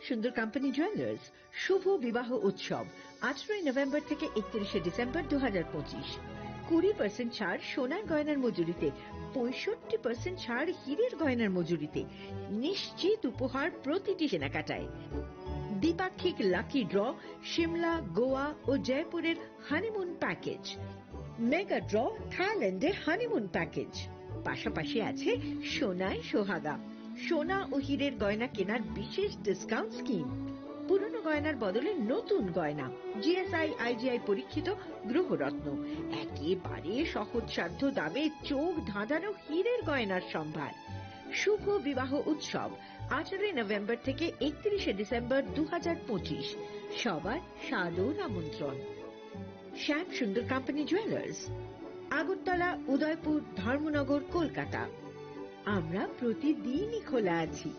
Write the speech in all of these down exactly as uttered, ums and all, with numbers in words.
সুন্দর company jewellers শুভ বিবাহ উৎসব, আঠারোই নভেম্বর থেকে একত্রিশে ডিসেম্বর দু হাজার পঁচিশ। কুড়ি পার্সেন্ট ছাড় সোনার গয়নার মজুরিতে, পঁয়ষট্টি পার্সেন্ট ছাড় হীরের গয়নার মজুরিতে। নিশ্চিত উপহার প্রতিটি কেনাকাটায়। দ্বিপাক্ষিক লাকি ড্র, সিমলা, গোয়া ও জয়পুরের হানিমুন প্যাকেজ। মেগা ড্র, থাইল্যান্ডে হানিমুন প্যাকেজ। পাশাপাশি আছে সোনায় সোহাগা, সোনা ও হীরের গয়না কেনার বিশেষ ডিসকাউন্ট স্কিম। পুরনো গয়নার বদলে নতুন গয়না, জিএসআই আইজিআই পরীক্ষিত গ্রহরত্ন, একেবারে সহজসাধ্য দামে চোখ ধাঁধানো হীরের গয়নার সম্ভার। শুভ বিবাহ উৎসব, আঠারোই নভেম্বর থেকে একত্রিশে ডিসেম্বর দু হাজার পঁচিশ। সবার সাদর আমন্ত্রণ। শ্যাম সুন্দর কোম্পানি জুয়েলার্স, আগরতলা, উদয়পুর, ধর্মনগর, কলকাতা। আমরা প্রতিদিনই খোলা আছি।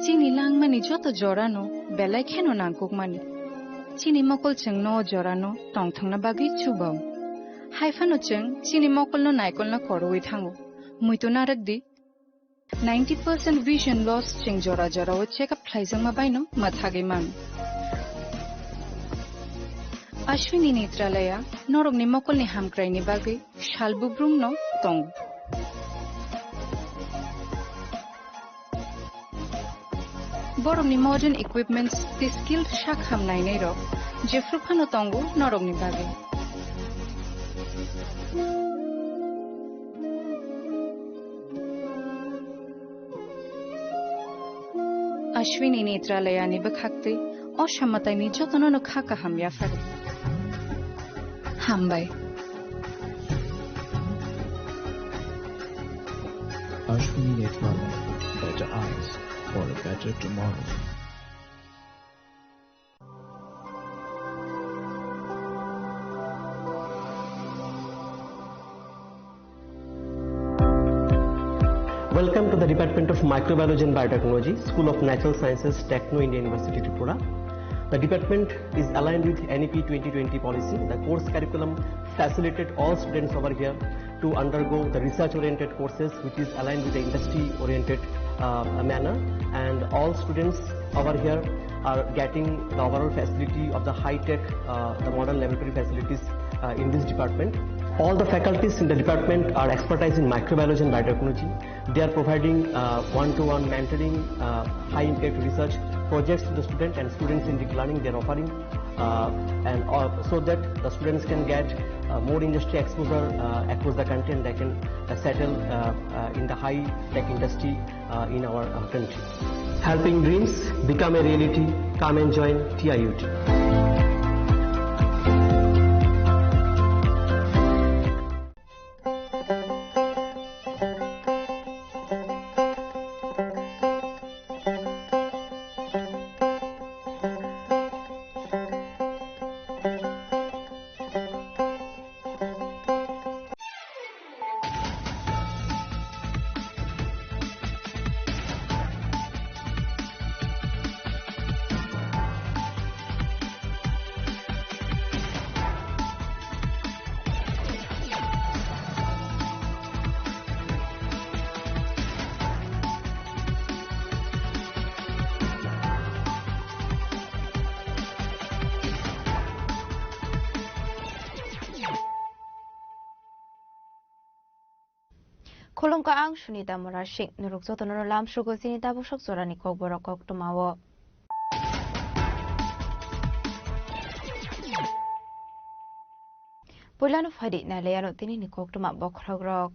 Chini langmani joto jorano belai kheno nangkukmani. Chini mokol chwngno o jorano tongthokna bagwi chubao. Haiphano chwng chini mokolno naikolna korwi thango. Muitu narwkdi. Ninety percent vision loss chwng jora jorao check up khlaijakma baino mwthagwi mano. Ashwini Netralaya norokni mokolni hamkraini bagwi sal bubrumno tongo. Borokni modern equipments tei skilled sak ham nainairok jephru phano tongo norokni bagwi. Ashwini Netralayani bwkhaktwi o samataini jotono no kha kaham yaphari. Hambai. Ashwini Netralaya, better eyes for a better tomorrow. Welcome to the Department of Microbiology and Biotechnology, School of Natural Sciences, Techno India University, Tripura. The department is aligned with N E P twenty twenty policy. The course curriculum facilitate all students over here to undergo the research-oriented courses, which is aligned with the industry-oriented, uh, manner. And all students over here are getting the overall facility of the high-tech, uh, the modern laboratory facilities, uh, in this department. All the faculties in the department are expertise in microbiology and biotechnology. They are providing, uh, one-to-one mentoring, uh, high-impact research projects to the student and students-centric learning they are offering, uh, and, uh, so that the students can get, uh, more industry exposure, uh, across the country, and they can, uh, settle, uh, uh, in the high-tech industry, uh, in our, uh, country. Helping dreams become a reality. Come and join T I U T. Khulumkha, ang Sunita Murasing. Norok jotono lamsugo chini tabuk sok jorani kokborok koktwmao. Puilano phaidi nailaiano tinini koktwma bokhorokrok.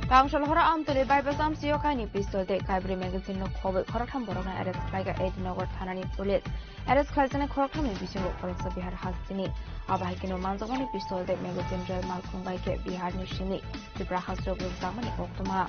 Tangshal horo Amtoli bypass amsio kaini pistol tei kaibrwi magazine no khobwi khoroktham borokno arrest khlaikha A D Nagar thanani police. Arrest khlaijaknai khoroktham ni bisingo khoroksa Bihar hasteni. Abo hai kheno manjakmani pistol tei magazine rel malkhung bai khe Bihar ni simi Tripura hasteo rwjakmani koktwma.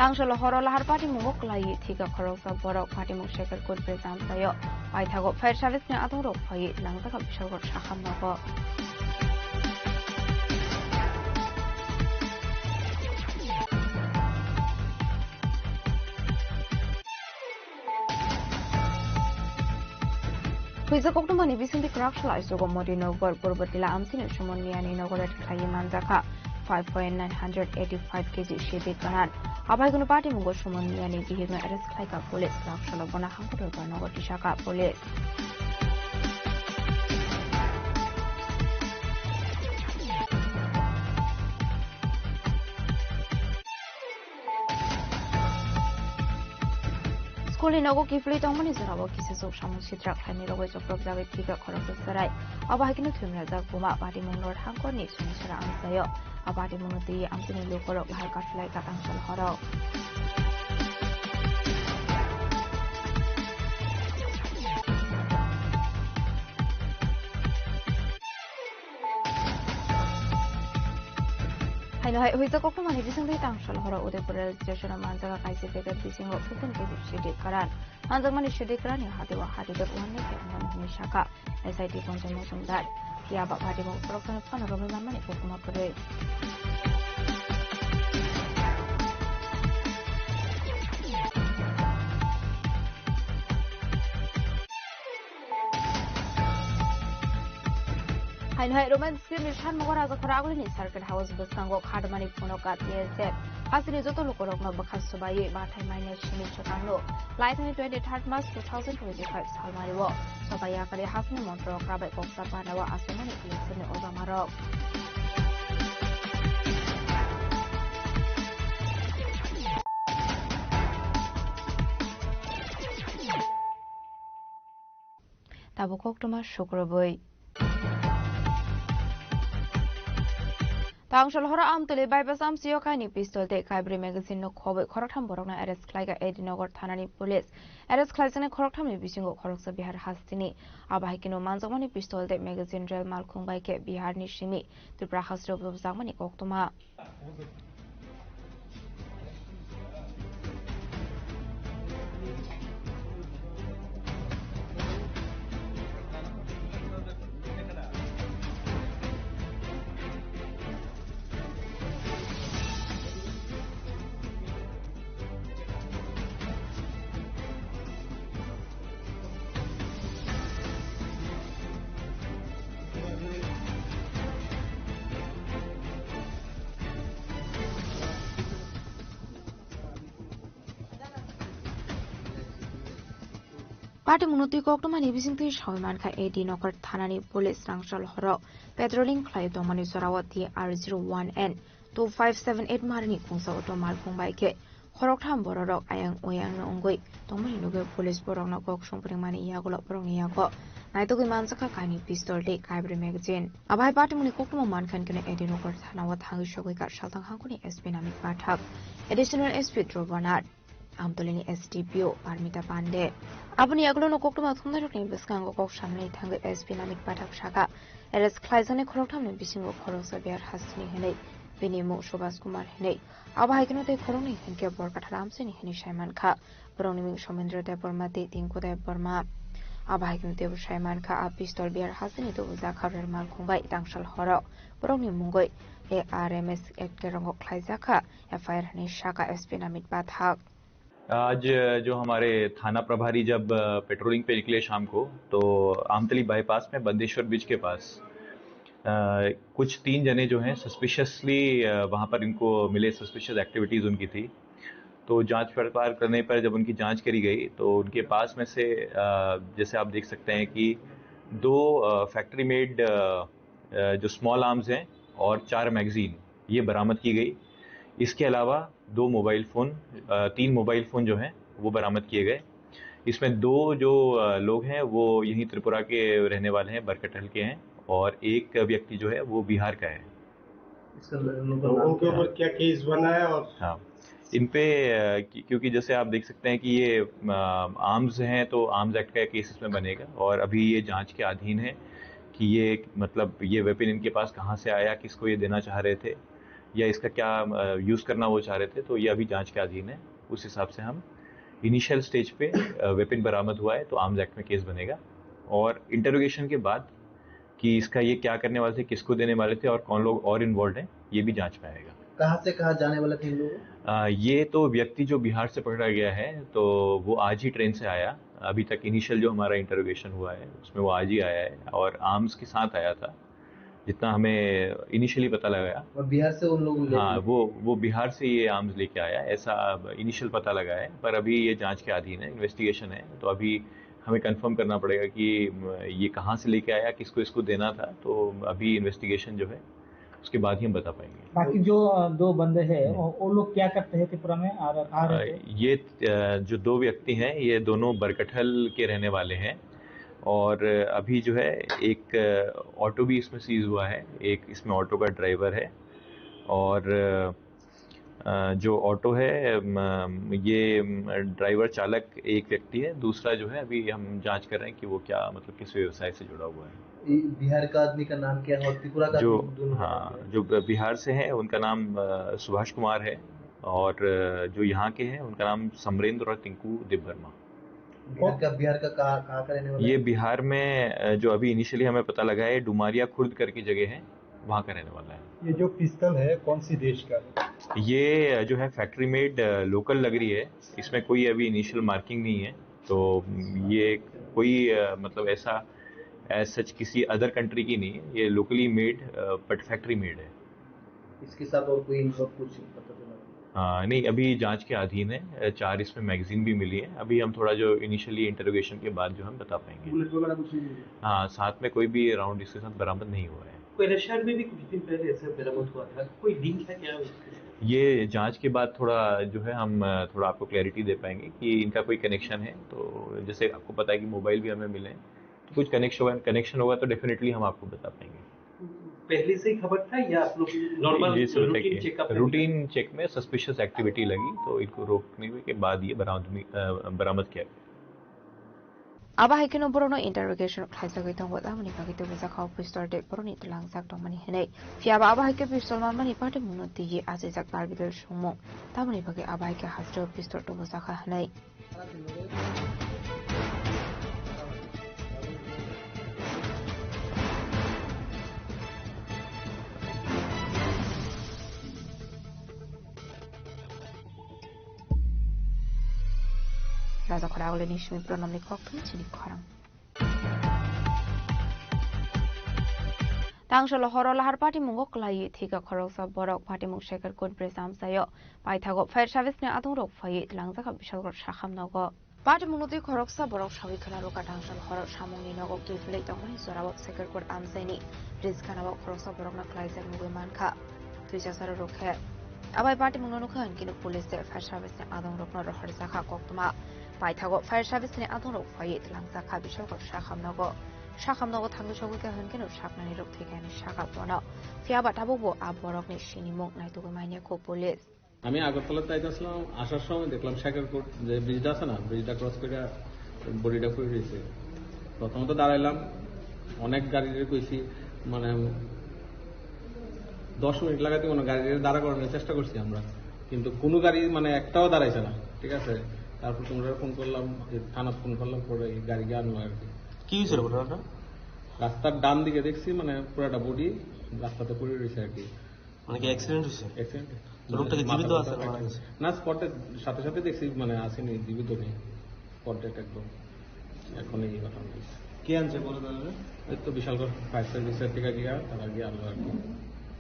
Tangshalo horo lahar patimungo kwlaiwi thika khoroksa borok, patimung Shekhar Kut Bridge amchaio. Paithago fire service ni adongrok phaiwi langjakha Bishalgarh sakham nogo. Huijak koktwmani bisingtwi kwrak sal aichugo Modi Nagar, Purbo Tila amchini Suman Miyani nogo ret khlaiwi manjakha five point nine hundred eighty five K G sidi kanan. Abai kunu patimungo Suman Miyani bihikno arrest khlaikha police, kwrak salo bono hangkutwi nogo tisakha police. School ni nogo kiphilwi tongmani jorao kisa chuk samung sitra khlainai rogwi choprokjagwi thika khoroksa chwrai. Abo hai kheno thwimrajak buma patimung North Hangkor ni Sumisara amchaio. A patimung no twiwi amchaini lukurok lahai kasulai ka Tangshal horo. Haino hai huijak koktwmani bisingtwi Tangshal horo Udaipur rail station o manjak kaisa bag bisingo fifteen K G sidi karan. Manjakmani sidi karan ni hati o hati dot one ni khe wngmani hwnwi sakha S I T Poncham Mojumdar. Phiya ba patimung khoroksano phano romwi manmani koktwma kwrwi. Haino hai Roman script ni sanmungo Raja Khora Agulini Circuit House bwskango khadmani phunukha T S F. Hasteni joto lukurokno bwkha swbaiwi bathai maina simi swkangno laithani twenty third March two thousand twenty-five salmario sobai yakarwi hasteni montrok rabai koksa panao aswkmani T S F ni ojamarok. Tabuk koktwma sukrubwi. Tangshal horo Amtoli bypass amsio kaini pistol tei kaibrwi magazine no khobwi khoroktham borokno arrest khlaikha A D Nagar thanani police. Arrest khlaijaknai khoroktham ni bisingo khoroksa Bihar hasteni. Abo hai kheno manjakmani pistol tei magazine rel malkhung bai khe Bihar ni simi Tripura hasteo rwjakmani koktwma. Patimungno twi koktwmani bisingtwi sawi mankha A D Nagar thanani police Tangshal horo patrolling khlai tongmani jorao T R zero one N two five seven eight marini khungsa auto malkhung bai khe khoroktham bororok ayang oyang no wngwi tongmani nugwi police borokno kok songpringmani yagulo borokni yago naitugwi manjakha kaini pistol tei kaibrwi magazine. Abo hai patimungni koktwma mankha hinkhe A D Nagar thanao thangwi sogwi kha Salthang hangkoni S P Namik Pathak, Additional S P Dhruv Bernard, Amtolini S D P O Parmita Pande. Aboni yagulono koktwma thumnairokni bwskango kok samani thangwi S P Namik Pathak sakha, arrest khlaijaknai khoroktham ni bisingo khoroksa Bihar hasteni hinwi bini mung Subhas Kumar hinwi. Abo hai kheno tei khoroknwi hinkhe Borkathal amchaini hinwi sai mankha. Borokni mung Somendra Debbarma tei Tinku Debbarma. Abo hai kheno teibo sai mankha a pistol Bihar hasteni tubujakha rel malkhung bai Tangshal horo. Borokni mungwi A R M S Act rongo khlaijakha F I R hinwi sakha S P Namik Pathak. आज जो हमारे थाना प्रभारी जब, अ, पेट्रोलिंग पे निकले शाम को, तो आमतली बाईपास में बंदेश्वर ब्रिज के पास, अ, कुछ तीन जने जो हैं सस्पिशियसली, अ, वहाँ पर इनको मिले, सस्पिशियस एक्टिविटीज उनकी थी। तो जांच पड़ताल करने पर जब उनकी जांच करी गई, तो उनके पास में से, अ, जैसे आप देख सकते हैं कि दो, अ, फैक्ट्री मेड, अ, अ, जो स्मॉल आर्म्स हैं और चार मैगजीन, ये बरामद की गई। इसके अलावा दो मोबाइल फ़ोन, अ, तीन मोबाइल फ़ोन जो हैं, वो बरामद किए गए। इसमें दो जो, अ, लोग हैं, वो यहीं त्रिपुरा के रहने वाले हैं, बरकटहल के हैं, और एक व्यक्ति जो है, वो बिहार का है। इसका तो उनके ऊपर क्या केस बना है और हाँ, इन पे, अ, कि-, क्योंकि जैसे आप देख सकते हैं कि ये, अ, आर्म्स हैं, तो आर्म्स एक्ट का केस इसमें बनेगा और अभी ये जांच के अधीन है कि ये, मतलब, ये वेपन इनके पास कहाँ से आया, किसको ये देना चाह रहे थे या इसका क्या, अ, यूज़ करना वो चाह रहे थे, तो ये अभी जांच के अधीन है। उस हिसाब से हम इनिशियल स्टेज पे, अ, वेपन बरामद हुआ है, तो आर्म्स एक्ट में केस बनेगा और इंटरोगेशन के बाद कि इसका ये क्या करने वाले थे, किसको देने वाले थे और कौन लोग और इन्वॉल्व हैं, ये भी जांच में आएगा। कहाँ से कहाँ जाने वाले थे इन लोग? अ, ये तो व्यक्ति जो बिहार से पकड़ा गया है, तो वो आज ही ट्रेन से आया। अभी तक इनिशियल जो हमारा इंटरोगेशन हुआ है, उसमें वो आज ही आया है और आर्म्स के साथ आया था, जितना हमें इनिशियली पता लगाया। और बिहार से उन लोग ले हाँ, वो, वो बिहार से ये आर्म्स लेके आया, ऐसा इनिशियल पता लगा है, पर अभी ये जांच के अधीन है, इन्वेस्टिगेशन है, तो अभी हमें कंफर्म करना पड़ेगा कि, म, ये कहाँ से लेके आया, किसको इसको देना था। तो अभी इन्वेस्टिगेशन जो है, उसके बाद ही हम बता पाएंगे। बाकी जो, अ, दो बंदे हैं, हम्म। वो, वो लोग क्या करते हैं त्रिपुरा में और कहाँ अ, रहते हैं? ये, अ, जो दो व्यक्ति हैं, ये दोनों बरकठल के रहने वाले हैं और अभी जो है, एक, अ, ऑटो भी इसमें सीज हुआ है, एक इसमें ऑटो का ड्राइवर है और, अ, अ, जो ऑटो है, म, ये, म, ड्राइवर चालक एक व्यक्ति है, दूसरा जो है, अभी हम जांच कर रहे हैं कि वो क्या, मतलब, किस व्यवसाय से जुड़ा हुआ है। ये बिहार का आदमी का नाम क्या है और त्रिपुरा का जो, आदमी, दोनों का नाम हाँ, क्या है? जो ब-, बिहार से है, उनका नाम, अ, सुभाष कुमार है और, अ, जो यहाँ के हैं, उनका नाम समरेंद्र और टिंकू देववर्मा। बिहार का, बिहार का कहाँ, कहाँ का रहने वाला ये है? बिहार में, अ, जो अभी इनिशियली हमें पता लगा है, डुमारिया खुर्द करके जगह है, वहाँ का रहने वाला है। ये जो पिस्तौल है, कौन सी देश का है? ये, अ, जो है फैक्ट्री मेड, अ, लोकल लग रही है, इसमें कोई अभी इनिशियल मार्किंग नहीं है, तो ये कोई, अ, मतलब ऐसा एज सच किसी अदर कंट्री की नहीं है, ये locally made, a, but factory made है। इसके साथ और कोई इनका कुछ पता चला? हाँ, नहीं, अभी जांच के अधीन है। अ, चार इसमें मैगजीन भी मिली है। अभी हम थोड़ा जो इनिशियली इंटरोगेशन के बाद जो हम बता पाएंगे। बुलेट वगैरह कुछ नहीं मिला? हाँ, साथ में कोई भी राउंड इसके साथ बरामद नहीं हुआ है। कोई रशिया में भी कुछ दिन पहले ऐसे बरामद हुआ था, कोई लिंक है क्या उसके साथ? ये जांच के बाद थोड़ा जो है हम, अ, थोड़ा आपको क्लैरिटी दे पाएंगे कि इनका कोई कनेक्शन है। तो जैसे आपको पता है कि मोबाइल भी हमें मिले हैं, तो कुछ कनेक्शन, कनेक्शन होगा तो डेफिनेटली हम आपको बता पाएंगे। पहले से ही खबर था या आप लोग नॉर्मल ये सब रूटीन देखिए, चेकअप है? रूटीन चेक में सस्पिशियस एक्टिविटी लगी, तो इनको रोकने के बाद ये बरामद, अ, बरामद किया गया। Abo hai kheno borokno interrogation khlaijagwi tongo, tamoni bagwi tubujak kha o pistol tei borokni tlangjak tongmani hwnwi. Phiya ba abo hai khe pistol manmani patimungno twiwi achaijak narwgwi songmung, tamoni bagwi abo hai khe hasteo pistol tubujak kha hwnwi. Raja Khoragulini simi pronomni kok thum chini khorang. Tangsalo horo lahar patimungo kwlaiwi thwikha khoroksa borok, patimung Shekhar Kut bridge amchaio. Paithago fire service ni adongrok phaiwi tlangjak kha Bishalgarh sakham nogo. Patimungno twi khoroksa borok sawi khwna rwkha, tangsalo horo samungni nogo twi phlwi tongmani jorao Shekhar Kut amchaini bridge ganao khoroksa borokno kwlaijak nugwi mankha. Twi chasaro rwkhe. Abai patimungno nukha hinkhe police tei fire service ni adongrokno rohorjakha koktwma. Paithago fire service ni adongrok phaiwi tlangjak kha Bishalgarh sakham nogo. Sakham nogo thangwi sogwi kha hinkhe saknani rok thwikha hwnwi sakha bono. Phiya ba tabukbo a borokni sinimung naitugwi manya kho police. আমি আগরতলা যাইতেছিলাম, আসার সময় দেখলাম শেখর কোট যে ব্রিজটা আছে না, ব্রিজটা ক্রস করে বডিটা পড়ে রয়েছে। প্রথমত দাঁড়াইলাম, অনেক গাড়িরে কইছি, মানে দশ মিনিট লাগাইতে কোনো গাড়িরে দাঁড়া করানোর চেষ্টা করছি আমরা, কিন্তু কোনো গাড়ি মানে একটাও দাঁড়াইছে না, ঠিক আছে। তারপর তোমরা ফোন করলাম, এই থানাত ফোন করলাম, পরে এই গাড়ি গিয়ে আনলো আর কি। কি হয়েছিল ঘটনাটা? রাস্তার ডান দিকে দেখছি মানে পুরাটা বডি রাস্তাতে পড়ে রয়েছে আর কি। মানে কি অ্যাক্সিডেন্ট হয়েছে? অ্যাক্সিডেন্ট। লোকটা কি জীবিত আছে আর মারা গেছে? না, স্পটে সাথে সাথে দেখছি, মানে আসেনি, জীবিত নেই, স্পট ডেড একদম। এখন এই কথা বলছি। কে আনছে বলে তাহলে? এই তো বিশালগড় ফায়ার সার্ভিসের থেকে গিয়া তারা গিয়ে আনলো আর কি।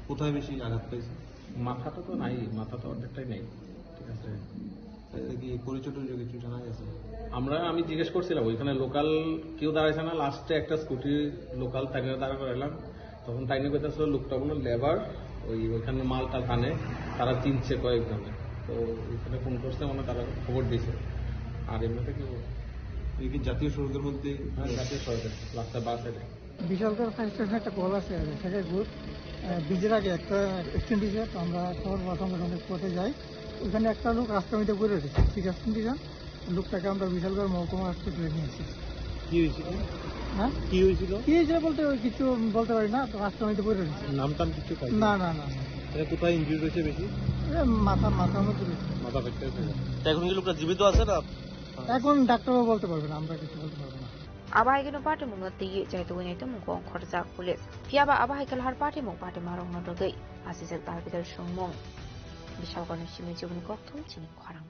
কোথায় বেশি আঘাত পেয়েছে? মাথাটা তো নাই, মাথা তো অর্ধেকটাই নেই, ঠিক আছে। এতে কি পরিচয় টরিচয় কিছু জানা গেছে? আমরা, আমি জিজ্ঞেস করছিলাম, ওইখানে লোকাল কেউ দাঁড়াইছে না, লাস্টে একটা স্কুটি লোকাল তাকে দাঁড়া করাইলাম। তখন তাই নিয়ে কইতেছিল লোকটা বলো লেবার, ওই ওইখানে মাল টাল আনে, তারা চিনছে কয়েকজনে। তো ওইখানে ফোন করছে, মানে তারা খবর দিছে। আর এমনিতে কি, এই কি জাতীয় সড়কের মধ্যে? হ্যাঁ, জাতীয় সড়কে, রাস্তা বাঁ সাইডে। বিশালগড় ফায়ার স্টেশনে একটা কল আছে, সেটা গুড। আহ, ব্রিজের আগে একটা অ্যাক্সিডেন্ট হয়েছে, তো আমরা খবর পাওয়ার সঙ্গে সঙ্গে স্পটে যাই। ওখানে একটা লোক রাস্তার মধ্যে পড়ে রয়েছে, সিরিয়াস কন্ডিশন। লোকটাকে আমরা বিশালগড় মহকুমা হসপিটালে নিয়ে আসি। কি হয়েছিল? হ্যাঁ? কি হয়েছিল? কি হয়েছিল বলতে ওই কিছু বলতে পারি না, তো রাস্তার মধ্যে পড়ে রয়েছে। নাম টাম কিছু পাইনি? না, না, না, না। এটা কোথায় ইনজুরি হয়েছে বেশি? এ, মাথা, মাথার মধ্যে রয়েছে। মাথা ফ্র্যাকচার হয়েছে। তা এখন কি লোকটা জীবিত আছে না? এখন ডাক্তারও বলতে পারবে না, আমরা কিছু বলতে পারবো না। Abo hai kheno patimungno twiwi chaitugwi nai tongmung kok khorjak police. Phiya ba abo hai khe lahar patimung patimarokno rwgwi asijak dal bidal songmung. Bisalgorni simi chibuni kokthum chini khorang.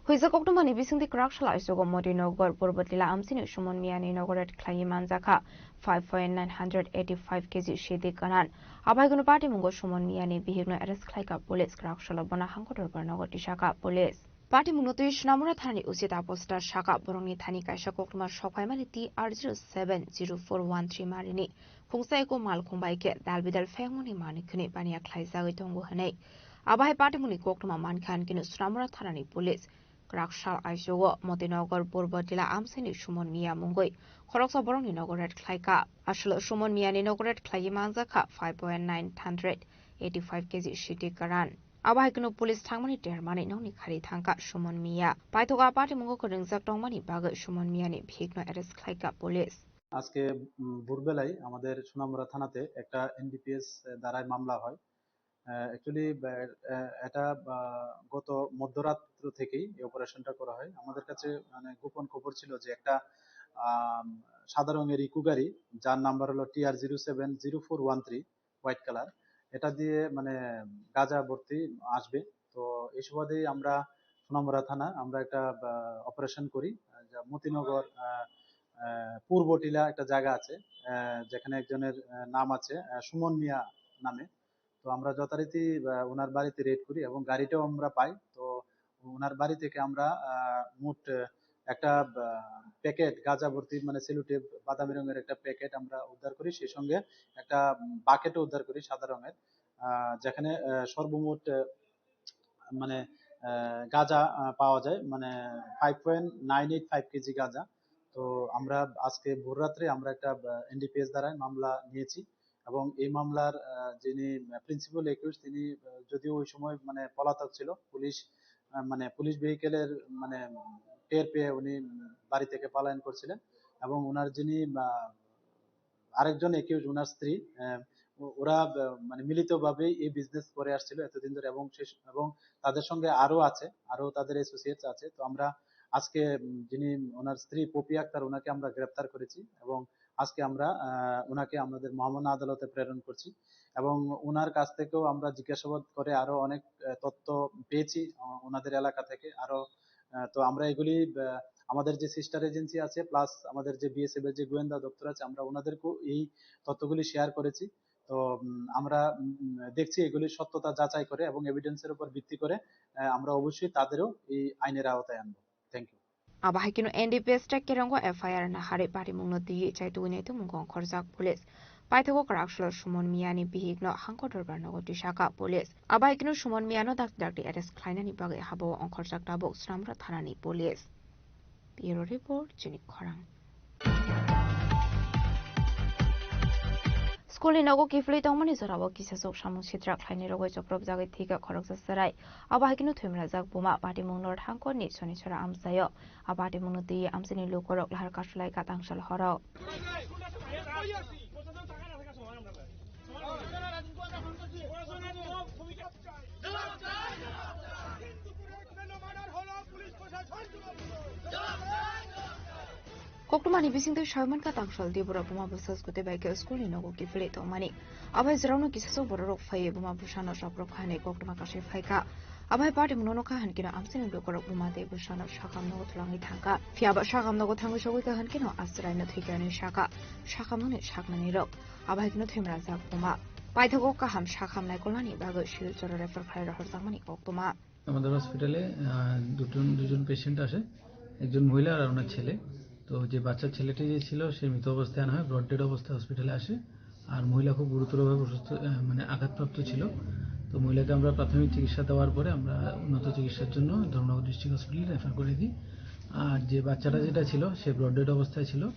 Huijak koktwmani bisingtwi kwrak sal aichugo Motinogar Purbo Tila amchini Suman Miyani nogo raid khlaiwi manjakha five point nine hundred eighty five K G sidi kanan. Abo hai kheno patimungo Suman Miyani bihikno arrest khlaikha police, kwrak salo bono hangko dorbar nogo tisakha police. Patimungno twi Sonamura thanani usi Tapostar saka borokni thani kaisa koktwma sokphaimani T R zero seven zero four one three marini khungsa eko malkhung bai khe dalbidal phengmani manwi khwnwi baniya khlaijagwi tongo hwnwi. Abo hai patimungni koktwma mankha hinkhe Sonamura thanani police kwrak sal aichugo Motinogar Purbo Tila amchini Suman Miya mungwi khoroksa borokni nogo raid khlaikha. Aswk Suman Miyani nogo raid khlaiwi manjakha five point nine hundred eighty five K G sidi karan. Abo hai kheno police thangmani termani nokni khari thangkha Suman Miya. Paithogo a patimungo kwrwngjak tongmani bagwi Suman Miyani bihikno arrest khlaikha police. আজকে, উম, ভোরবেলায় আমাদের সোনামুড়া থানাতে একটা এনডিপিএস ধারায় মামলা হয়। আহ, অ্যাকচুয়ালি, আহ, আহ, এটা, আহ, গত মধ্যরাত্র থেকেই এই অপারেশনটা করা হয়। আমাদের কাছে, মানে, গোপন খবর ছিল যে একটা, আম, সাদা রঙের ইকো গাড়ি, যার নাম্বার হলো T R zero seven zero four one three, white colour, এটা দিয়ে, মানে, গাঁজা ভর্তি আসবে। তো এই সুবাদেই আমরা সোনামুড়া থানা, আমরা একটা, আহ, অপারেশন করি, আহ, যা মতিনগর, আহ, আহ, পূর্ব টিলা একটা জায়গা আছে, আহ, যেখানে একজনের, আহ, নাম আছে, আহ, সুমন মিয়া নামে। তো আমরা যথারীতি, আহ, ওনার বাড়িতে রেড করি এবং গাড়িটাও আমরা পাই। তো ওনার বাড়ি থেকে আমরা, আহ, মোট, আহ, একটা, আহ, প্যাকেট গাঁজা ভর্তি, মানে, সেলোটেপ বাদামি রঙের একটা প্যাকেট আমরা উদ্ধার করি। সেই সঙ্গে একটা, উম, বাকেটও উদ্ধার করি সাদা রঙের, আহ, যেখানে, আহ, সর্বমোট, আহ, মানে, আহ, গাঁজা, আহ, পাওয়া যায়, মানে, five point nine eight five KG গাঁজা। তো আমরা আজকে ভোর রাত্রে আমরা একটা, আহ, এনডিপিএস ধারায় মামলা নিয়েছি এবং এই মামলার, আহ, যিনি প্রিন্সিপাল একিউজড, তিনি, আহ, যদিও ওই সময়, মানে, পলাতক ছিল, পুলিশ, আহ, মানে, পুলিশ ভেহিকেলের, মানে, টের পেয়ে উনি, উম, বাড়ি থেকে পলায়ন করছিলেন এবং ওনার যিনি, আহ, আরেকজন একিউজড, ওনার স্ত্রী, আহ, ও-, ওরা, আহ, মানে, মিলিতভাবেই এই বিজনেস করে আসছিল এতদিন ধরে এবং শেষ, এবং তাদের সঙ্গে আরও আছে, আরও তাদের অ্যাসোসিয়েটস আছে। তো আমরা আজকে, উম, যিনি ওনার স্ত্রী পপি আক্তার, ওনাকে আমরা গ্রেপ্তার করেছি এবং আজকে আমরা, আহ, ওনাকে আমাদের মহামান্য আদালতে প্রেরণ করছি এবং ওনার কাছ থেকেও আমরা জিজ্ঞাসাবাদ করে আরও অনেক, আহ, তথ্য পেয়েছি, আহ, ওনাদের এলাকা থেকে আরও। আহ, তো আমরা এগুলি, আহ, আমাদের যে সিস্টার এজেন্সি আছে, প্লাস আমাদের যে বিএসএফ এর যে গোয়েন্দা দপ্তর আছে, আমরা ওনাদেরকেও এই তথ্যগুলি শেয়ার করেছি। তো, উম, আমরা, উম, দেখছি এগুলির সত্যতা যাচাই করে এবং এভিডেন্সের উপর ভিত্তি করে, আহ, আমরা অবশ্যই তাদেরও এই আইনের আওতায় আনবো। Thank you. Abo hai kheno N D P S track kerongo F I R nahari patimungno twiwi chaitugwi nai tongmung kok khorjak police. Paithogo kwraksalo Suman Miyani bihikno hangko dorbar nogo tisakha police. Abo hai kheno Suman Miyano dakti dakti arrest khlainani bagwi habao ongkhorjak tabuk Sonamura thanani police. Bureau report, chini khorang. School ni nogo kiphilwi tongmani jorao kisasok samung sitra khlainai rogwi chopropjagwi thwikha khoroksa chwrai. Abo hai kheno thwimrajak buma patimung North Hangkor ni Sonichora amchaio. A patimungno twiwi amchaini lukurok lahar kasulaikha tangsal horo. Koktwmani bisingtwi sawi mankha tangsal Tripura buma bwsa swkute bai khe school ni nogo kiphilwi tongmani. Abo hai jora-o no kisasok bororok phaiwi buma bwsano chopropkha hinwi koktwma kasui phaikha. Abo hai party mungno nokha hinkhe no amchaini lukurok buma tei bwsano sakam nogo twlangwi thangkha. Phiya ba sakam nogo thangwi sogwikha hinkhe no a chwraino thwikha hinwi sakha. Sakam noni saknani rok. Abo hai kheno thwimrajak buma. Paithago kaham sakam naikolnani bagwi Silchoro refer khlai rohorjakmani koktwma. আমাদের হসপিটালে, আহ, দুজন, দুজন পেশেন্ট আসে, একজন মহিলা আর ওনার ছেলে। তো যে বাচ্চা ছেলেটি যে ছিল, সে মৃত অবস্থায় আনা হয়, ব্রড ডেড অবস্থায় হসপিটালে আসে। আর মহিলা খুব গুরুতরভাবে অসুস্থ, আহ, মানে আঘাতপ্রাপ্ত ছিল। তো মহিলাকে আমরা প্রাথমিক চিকিৎসা দেওয়ার পরে আমরা উন্নত চিকিৎসার জন্য ধর্মনগর ডিস্ট্রিক্ট হসপিটালে রেফার করে দিই। আর যে বাচ্চাটা যেটা ছিল, সে ব্রড ডেড অবস্থায় ছিল।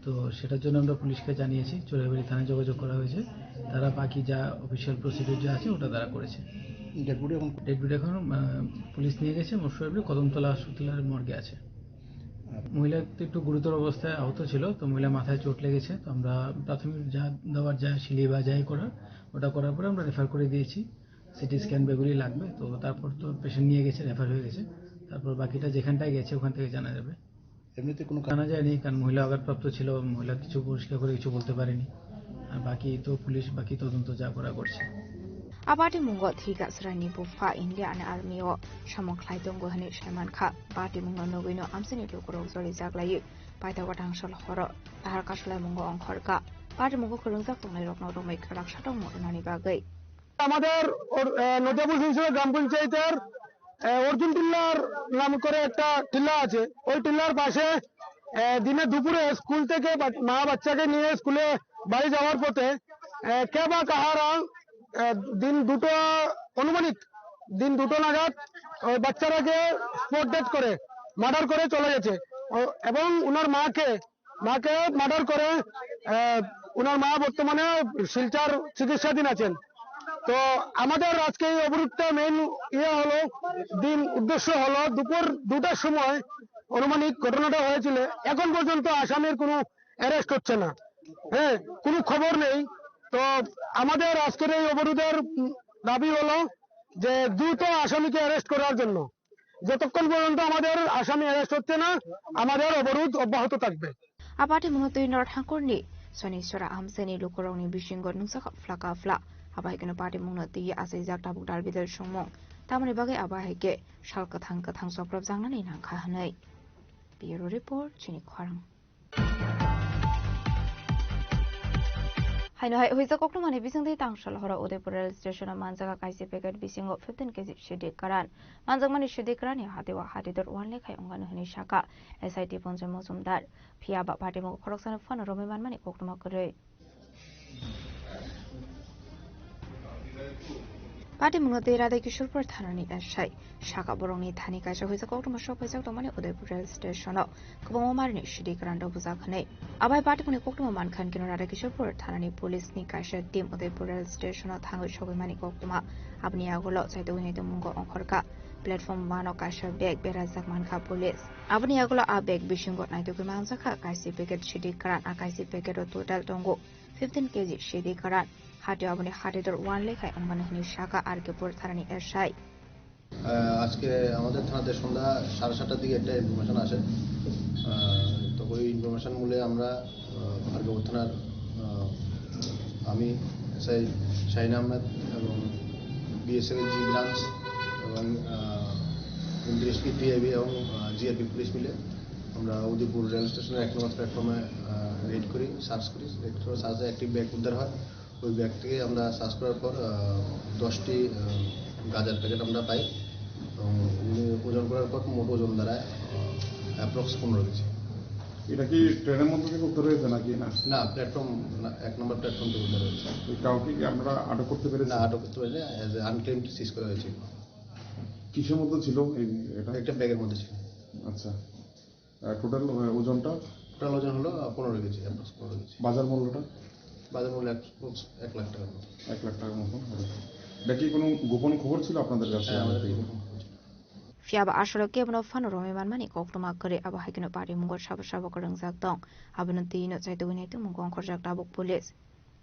তো সেটার জন্য আমরা পুলিশকে জানিয়েছি, চোরাইবাড়ি থানায় যোগাযোগ করা হয়েছে। তারা বাকি যা অফিসিয়াল প্রসিডিউর যা আছে, ওটা তারা করেছে। ডেড বডি এখন? ডেড বডি এখন, আহ, পুলিশ নিয়ে গেছে, মোস্ট প্রবাবলি কদমতলা হাসপাতালের মর্গে আছে। মহিলা তো একটু গুরুতর অবস্থায় আহত ছিল, তো মহিলা মাথায় চোট লেগেছে। তো আমরা প্রাথমিক যা দেওয়ার, যা সিলি বা যাই করার, ওটা করার পরে আমরা রেফার করে দিয়েছি। সিটি স্ক্যান বেগুলি লাগবে, তো তারপর তো পেশেন্ট নিয়ে গেছে, রেফার হয়ে গেছে। তারপর বাকিটা যেখানটায় গেছে, ওখান থেকে জানা যাবে। এমনিতে কোনো কা- জানা যায়নি, কারণ মহিলা আঘাতপ্রাপ্ত ছিল, মহিলা কিছু পরিষ্কার করে কিছু বলতে পারেনি। আর বাকি তো পুলিশ বাকি তদন্ত যা করা করছে। A patimungo thwi gasrani bupha Indian Army o samung khlai tongo hwnwi sai mankha. Patimungno nugwino amchaini lukurok jolijak laiwi paithago thangsal horo tahar kasulaimung ongkhorkha. Patimungo kwrwngjak tongnairokno romwi kwrak satokmung rwnani bagwi. আমাদের ওর, আহ, নদিয়াপুর সিলসিলা গ্রাম পঞ্চায়েতের, আহ, অর্জুন টিল্লার নাম করে একটা টিল্লা আছে। ওই টিল্লার পাশে, আহ, দিনে দুপুরে স্কুল থেকে বা-, মা বাচ্চাকে নিয়ে স্কুলে বাড়ি যাওয়ার পথে, আহ, কে বা কাহারা, আহ, দিন দুটো, আনুমানিক দিন দুটো নাগাদ ওই বাচ্চাটাকে স্পট ডেড করে, মার্ডার করে চলে গেছে। ও, এবং ওনার মাকে মাকে মার্ডার করে, আহ, ওনার মা বর্তমানে শিলচর চিকিৎসাধীন আছেন। তো আমাদের আজকে এই অবরোধটা মেইন ইয়ে হলো, দিন উদ্দেশ্য হলো দুপুর দুটার সময় আনুমানিক ঘটনাটা হয়েছিল, এখন পর্যন্ত আসামির কোনো অ্যারেস্ট হচ্ছে না, হ্যাঁ, কোনো খবর নেই। তো আমাদের আজকের এই অবরোধের, উম, দাবি হলো যে দ্রুত আসামিকে অ্যারেস্ট করার জন্য। যতক্ষণ পর্যন্ত আমাদের আসামি অ্যারেস্ট হচ্ছে না, আমাদের অবরোধ অব্যাহত থাকবে। A patimungno twi North Hangkorni Soniswara amchaini lukurokni bisingo nungjakha phlaka phla. Abahaikeno patimungno twi achaijak tabuk darbidal songmung. Tamoni bagwi abahaikhe sal kwthang kwthang chopropjaknani nangkha hwnwi. Bureau Report, Chini Khorang. Haino hai huijak koktwmani bisingtwi tangsal horo Udaipur rail station o manjak kaisa packet bisingo fifteen K G sidi kwran. Manjakmani sidi kwran ni hati o hati dor one lakh hai wngkha hwnwi sakha S I T Ponchai Mojumdar. Phiya ba patimung khoroksano phano romwi manmani koktwma kwrwi. Patimungno tei Radha Kishorpur thanani S I saka borokni thani kaisa huijak koktwma sok paijak tongmani Udaipur rail station o kwbangma marini sidi kwran rok bujak hwnwi. Abai patimungni koktwma mankha hwnkhe Radha Kishorpur thanani police ni kaisa team Udaipur rail station o thangwi sogwi mani koktwma. Aboni yagulo chaitugwi naitukmungo ongkhorkha platform one o kaisa bag berajak mankha police. Aboni yagulo a bag bisingo naitugwi manjakha kaisa packet sidi kwran, a kaisa packet o total tongo fifteen K G sidi kwran. Hatio aboni hati dor one lakh hai wngmani hwnwi sakha R K Pur thanani S I. আহ, আজকে আমাদের থানাতে সন্ধ্যা সাড়ে সাতটার দিকে একটা ইনফরমেশন আসে। আহ, তো ওই ইনফরমেশন মূলে আমরা, আহ, আর কে পুর থানার, আহ, আমি এসআই শাহিন আহমেদ এবং বিএসএফ জি ব্রাঞ্চ এবং, আহ, উনত্রিশ পি টিআইবি এবং, আহ, জিআরপি পুলিশ মিলে আমরা উদয়পুর রেল স্টেশনের এক নম্বর প্ল্যাটফর্মে, আহ, রেড করি, সার্চ করি। রেড করে সার্চে একটি ব্যাগ উদ্ধার হয়। ওই ব্যাগ থেকে আমরা সার্চ করার পর, আহ, দশটি, আহ, গাঁজার প্যাকেট আমরা পাই এবং ওজন করার পর মোট ওজন দাঁড়ায়, আহ, অ্যাপ্রক্স পনেরো কেজি। এটা কি ট্রেনের মধ্যে থেকে উদ্ধার হয়েছে নাকি না? না, প্ল্যাটফর্ম, না, এক নম্বর প্ল্যাটফর্ম থেকে উদ্ধার হয়েছে। ওই কাউকে কি আপনারা আটক করতে পেরেছেন? না, আটক করতে পারিনি, অ্যাজ এ আনক্লেমড সিজ করা হয়েছে। কিসের মধ্যে ছিল এই, এটা? একটা ব্যাগের মধ্যে ছিল। আচ্ছা। আহ, টোটাল, আহ, ওজনটা? টোটাল ওজন হলো, আহ, পনেরো কেজি, অ্যাপ্রক্স পনেরো কেজি। বাজার মূল্যটা? বাজার মূল্য এক, এক লাখ টাকার মতো। এক লাখ টাকার মতো হবে। এটা কি কোনো গোপন খবর ছিল আপনাদের কাছে? হ্যাঁ, আমাদের গোপন খবর ছিল। Phiya ba aswk kebono phano romwi manmani koktwma kwrwi, abo hai kheno patimungno sabo sabo kwrwngjak tong. Abono twi no chaitugwi naitukmungo ongkhorjak tabuk police.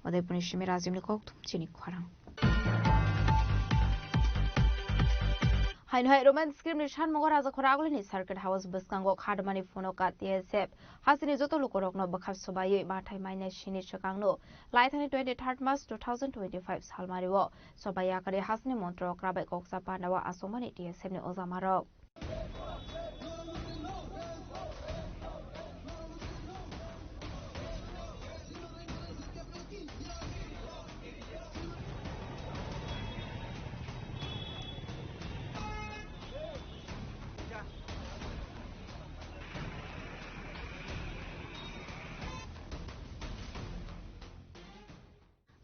Udaipurni simi Rajibni kokthum chini khorang. Haino hai Roman script ni sanmungo Raja Khora Agulini Circuit House bwskango khadmani phuno ka T S F. Hasini joto lukurokno bwkha swbaiwi bathai mainai sini swkangno laithani twenty third March two thousand twenty-five salmario swbai yakarwi hasini montro krabai koksa pandao aswkmani T S F ni ojamarok.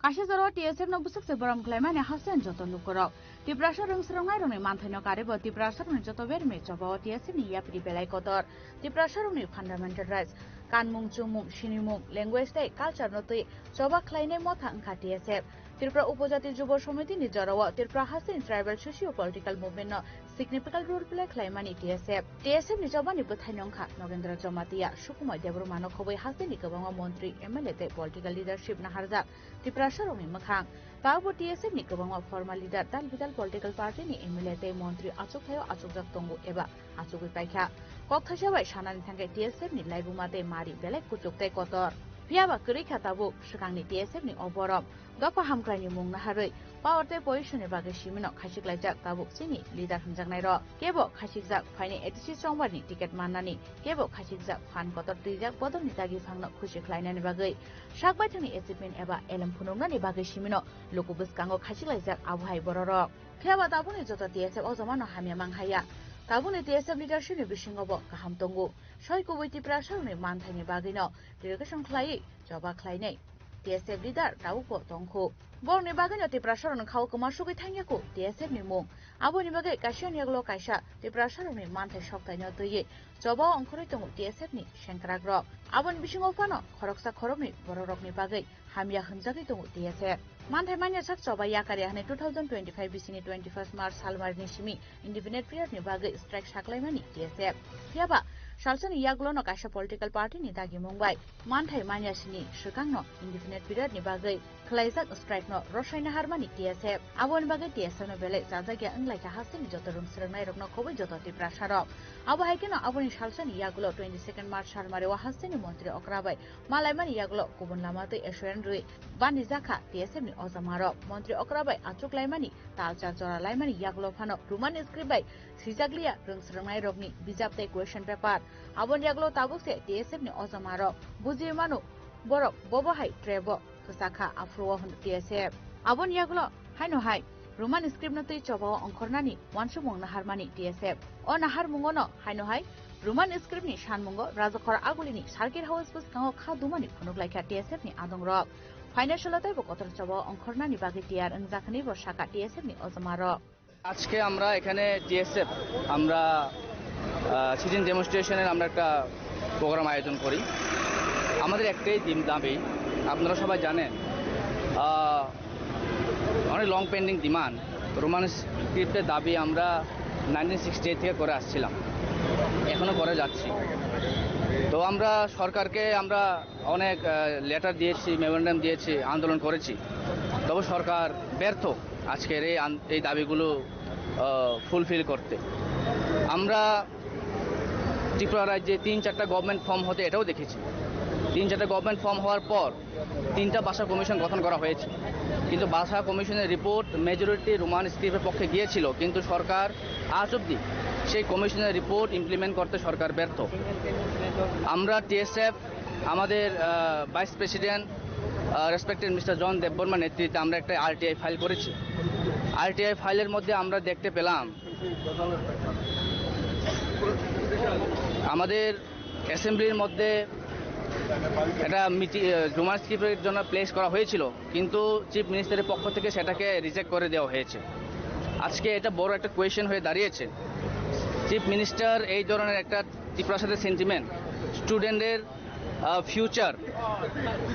Kaisa jorao T S F no bwswk se borom khlaimani haste joto lukurok. Tiprasa rwngsrwngnairokni manthaino karibo Tiprasarokni joto bermai chobao T S F ni yapri belai kotor. Tiprasarokni fundamental rights, kanmung, chumung, sinimung, language tei culture no twi choba khlainai motha wngkha T S F. Tripura Upojati Jubo Somiti ni jorao Tripura hasteni tribal socio-political movement no significant role play khlaimani T S F. T S F ni chobani bwthai no wngkha Nogendra Jamatia, Sukumoi Debbarma no khobwi hasteni kwbangma montri, M L A tei political leadership naharjak Tiprasarokni mwkhang. Tabukbo T S F ni kwbangma former leader, dal bidal political party ni M L A tei montri achukthai o achukjak tongo eba achugwi paikha. Kok thaisa bai sanani thangkhe T S F ni laibuma tei mari belai kuchuk tei kotor. Phiyaba kwrwi kha tabuk swkangni T S F ni o borom. Dopha hamkraini mung naharwi power tei position ni bagwi simino khaichiklaijak tabuk chini leader hwnjaknairok. Kebo khaichikjak phaini A D C chongbarni ticket mannani, kebo khaichikjak phan kotor twijak bodolni dagi phangno khusi khlainani bagwi. Sak baithangni achievement eba elem phunuknani bagwi simino luku bwskango khaichiklaijak abo hai bororok. Phiyaba tabukni joto T S F o jomano hamya manghaya. Tabukni T S F leadership ni bisingo bo kaham tongo. Soi kubui Tiprasarokni manthaini bagwino delegation khlaiwi choba khlainai T S F leader tabukbo tongkhu. Borokni bagwino Tiprasarokni khao kwma sugwi thangya kho T S F ni mung. Aboni bagwi kaisa ni yagulo kaisa Tiprasarokni manthai soktaino twiwi chobao ongkhorwi tongo T S F ni sengkrakrok. Aboni bisingo phano khoroksa khoroknwi bororokni bagwi hamya hwnjagwi tongo T S F. Manthai manya sak choba yakarya hwnwi two thousand twenty-five bisini twenty-first March salmarini simi indefinite period ni bagwi strike saklaimani T S F. Phiyaba salsani yagulono kaisa political party ni dagimung bai manthai manya sini swkangno indefinite period ni bagwi khwlaijak strike no rwsai naharmani T S F. Aboni bagwi T S F no belai chajakya wnglaikha hasteni joto rwngsrwngnairokno khobwi joto Tiprasarok. Abo hai kheno aboni salsani yagulo twenty-second March salmari o hasteni montri okra bai malaimani yagulo kubun lama twi assurance rwi banrijak kha T S F ni o jamarok. Montri okra bai achuklaimani talcha jora laimani yagulo phano Roman script bai swijakliya rwngsrwngnairokni bijap tei question paper. Aboni yagulo tabuk se T S F ni o jamarok bujiwi mano borok bobo hai trap o kwchakha aphuru o hwn T S F. Aboni yagulo haino hai Roman script no twi chobao ongkhornani uansukmung naharmani T S F. O naharmungono haino hai Roman script ni sanmungo Rajakhor Agulini Circuit House bwskango kha dumani phunuklaikha T S F ni adongrok. Financial o teibo kotor chobao ongkhornani bagwi tiyar wngjak hwnwi bo sakha T S F ni o jamarok. আজকে আমরা এখানে টিএসএফ, আমরা সিটিং ডেমনস্ট্রেশনের আমরা একটা প্রোগ্রাম আয়োজন করি। আমাদের একটাই দিন দাবি, আপনারা সবাই জানেন, আহ, অনেক লং পেন্ডিং ডিমান্ড, রোমান স্ক্রিপ্টের দাবি আমরা নাইনটিন সিক্সটি এইট থেকে করে আসছিলাম, এখনও করে যাচ্ছি। তো আমরা সরকারকে আমরা অনেক লেটার দিয়েছি, মেমোরেন্ডাম দিয়েছি, আন্দোলন করেছি, তবে সরকার ব্যর্থ আজকের এই আন- এই দাবিগুলো ফুলফিল করতে। আমরা ত্রিপুরা রাজ্যে তিন চারটা গভর্নমেন্ট ফর্ম হতে এটাও দেখেছি, তিন চারটা গভর্নমেন্ট ফর্ম হওয়ার পর তিনটা ভাষা কমিশন গঠন করা হয়েছে, কিন্তু ভাষা কমিশনের রিপোর্ট মেজরিটি রোমান স্ক্রিপ্টের পক্ষে গিয়েছিল, কিন্তু সরকার আজ অবধি সেই কমিশনের রিপোর্ট ইমপ্লিমেন্ট করতে সরকার ব্যর্থ। আমরা টিএসএফ, আমাদের vice president respected mister John দেববর্মার নেতৃত্বে আমরা একটা আরটিআই ফাইল করেছি। আরটিআই ফাইলের মধ্যে আমরা দেখতে পেলাম আমাদের অ্যাসেম্বলির মধ্যে একটা মিটিং রোমান স্ক্রিপ্টের জন্য প্লেস করা হয়েছিল, কিন্তু চিফ মিনিস্টারের পক্ষ থেকে সেটাকে রিজেক্ট করে দেওয়া হয়েছে। আজকে এটা বড় একটা কোয়েশ্চেন হয়ে দাঁড়িয়েছে। চিফ মিনিস্টার এই ধরনের একটা ত্রিপুরার সাথে সেন্টিমেন্ট, স্টুডেন্টের ফিউচার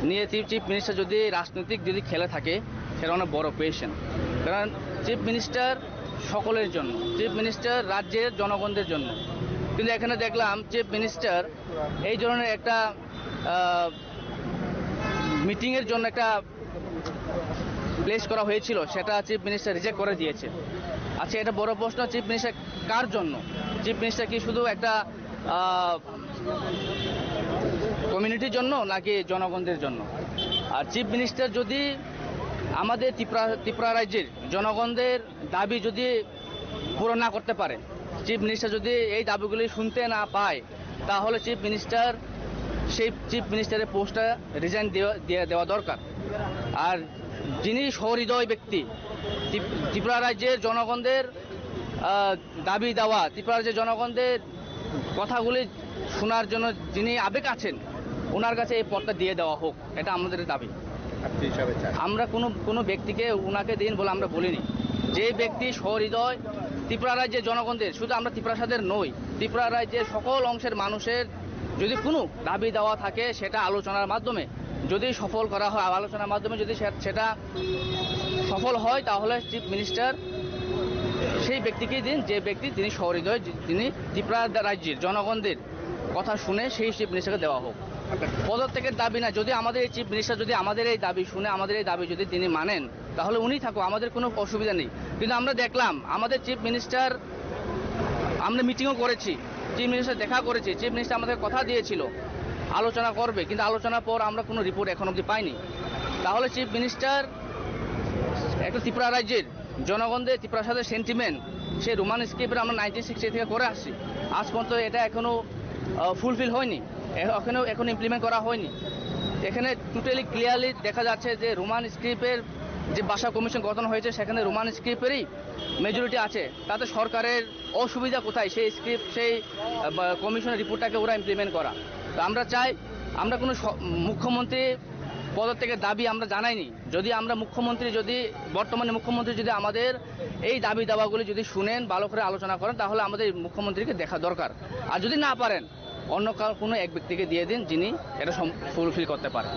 নিয়ে চিফ চিফ মিনিস্টার যদি রাজনৈতিক যদি খেলে থাকে, সেটা অনেক বড় কোয়েশ্চেন। কারণ চিফ মিনিস্টার সকলের জন্য, চিফ মিনিস্টার রাজ্যের জনগণদের জন্য, কিন্তু এখানে দেখলাম চিফ মিনিস্টার এই ধরনের একটা মিটিংয়ের জন্য একটা প্লেস করা হয়েছিল, সেটা চিফ মিনিস্টার রিজেক্ট করে দিয়েছে। আচ্ছা, এটা বড় প্রশ্ন, চিফ মিনিস্টার কার জন্য? চিফ মিনিস্টার কি শুধু একটা কমিউনিটির জন্য নাকি জনগণদের জন্য? আর চিফ মিনিস্টার যদি আমাদের ত্রিপুরা ত্রিপুরা রাজ্যের জনগণদের দাবি যদি পূরণ না করতে পারে, চিফ মিনিস্টার যদি এই দাবিগুলি শুনতে না পায়, তাহলে চিফ মিনিস্টার সেই চিফ মিনিস্টারের পোস্টটা রিজাইন দিয়ে দেওয়া দরকার। আর যিনি সহৃদয় ব্যক্তি, ত্রিপ- ত্রিপুরা রাজ্যের জনগণদের আহ, দাবি দাওয়া, ত্রিপুরা রাজ্যের জনগণদের কথাগুলি শোনার জন্য যিনি আবেগ আছেন, ওনার কাছে এই পদটা দিয়ে দেওয়া হোক, এটা আমাদের দাবি। প্রার্থী হিসাবে চায়। আমরা কোনো, কোনো ব্যক্তিকে ওনাকে দিন বলে আমরা বলিনি। যে ব্যক্তি সহৃদয় ত্রিপুরা রাজ্যের জনগণদের, শুধু আমরা ত্রিপুরা সাদের নই, ত্রিপুরা রাজ্যের সকল অংশের মানুষের যদি কোনো দাবি দাওয়া থাকে, সেটা আলোচনার মাধ্যমে যদি সফল করা হয়, আলোচনার মাধ্যমে যদি সে-, সেটা সফল হয়, তাহলে চিফ মিনিস্টার সেই ব্যক্তিকেই দিন, যে ব্যক্তি তিনি সহৃদয়, যিনি ত্রিপুরা রাজ্যের জনগণদের কথা শুনে সেই চিফ মিনিস্টারকে দেওয়া হোক। পদত্যাগের দাবি না, যদি আমাদের এই চিফ মিনিস্টার যদি আমাদের এই দাবি শুনে, আমাদের এই দাবি যদি তিনি মানেন, তাহলে উনি থাকুক, আমাদের কোনো অসুবিধা নেই। কিন্তু আমরা দেখলাম আমাদের চিফ মিনিস্টার, আমরা মিটিংও করেছি, চিফ মিনিস্টার দেখা করেছি, চিফ মিনিস্টার আমাদের কথা দিয়েছিল আলোচনা করবে, কিন্তু আলোচনার পর আমরা কোনো রিপোর্ট এখন অবধি পাইনি। তাহলে চিফ মিনিস্টার একটা ত্রিপুরা রাজ্যের জনগণদের, ত্রিপুরা সাদের সেন্টিমেন্ট, সেই রোমান স্ক্রিপ্টে আমরা নাইনটিন সিক্সটি থেকে করে আসছি, আজ পর্যন্ত এটা এখনো ফুলফিল হয়নি, এ-, এখনো, এখনো ইমপ্লিমেন্ট করা হয়নি। এখানে টোটালি ক্লিয়ারলি দেখা যাচ্ছে যে রোমান স্ক্রিপ্টের যে ভাষা কমিশন গঠন হয়েছে, সেখানে রোমান স্ক্রিপ্টেরই মেজরিটি আছে, তাতে সরকারের অসুবিধা কোথায়? সেই স্ক্রিপ্ট, সেই আহ, বা কমিশনের রিপোর্টটাকে ওরা ইমপ্লিমেন্ট করা। তো আমরা চাই, আমরা কোনো স-, মুখ্যমন্ত্রী পদত্যাগের দাবি আমরা জানাইনি। যদি আমরা মুখ্যমন্ত্রী, যদি বর্তমানে মুখ্যমন্ত্রী যদি আমাদের এই দাবি দাবাগুলি যদি শুনেন, ভালো করে আলোচনা করেন, তাহলে আমাদের এই মুখ্যমন্ত্রীকে দেখা দরকার। আর যদি না পারেন, অন্য কাউ-, কোনো এক ব্যক্তিকে দিয়ে দিন, যিনি এটা সম-, ফুলফিল করতে পারেন।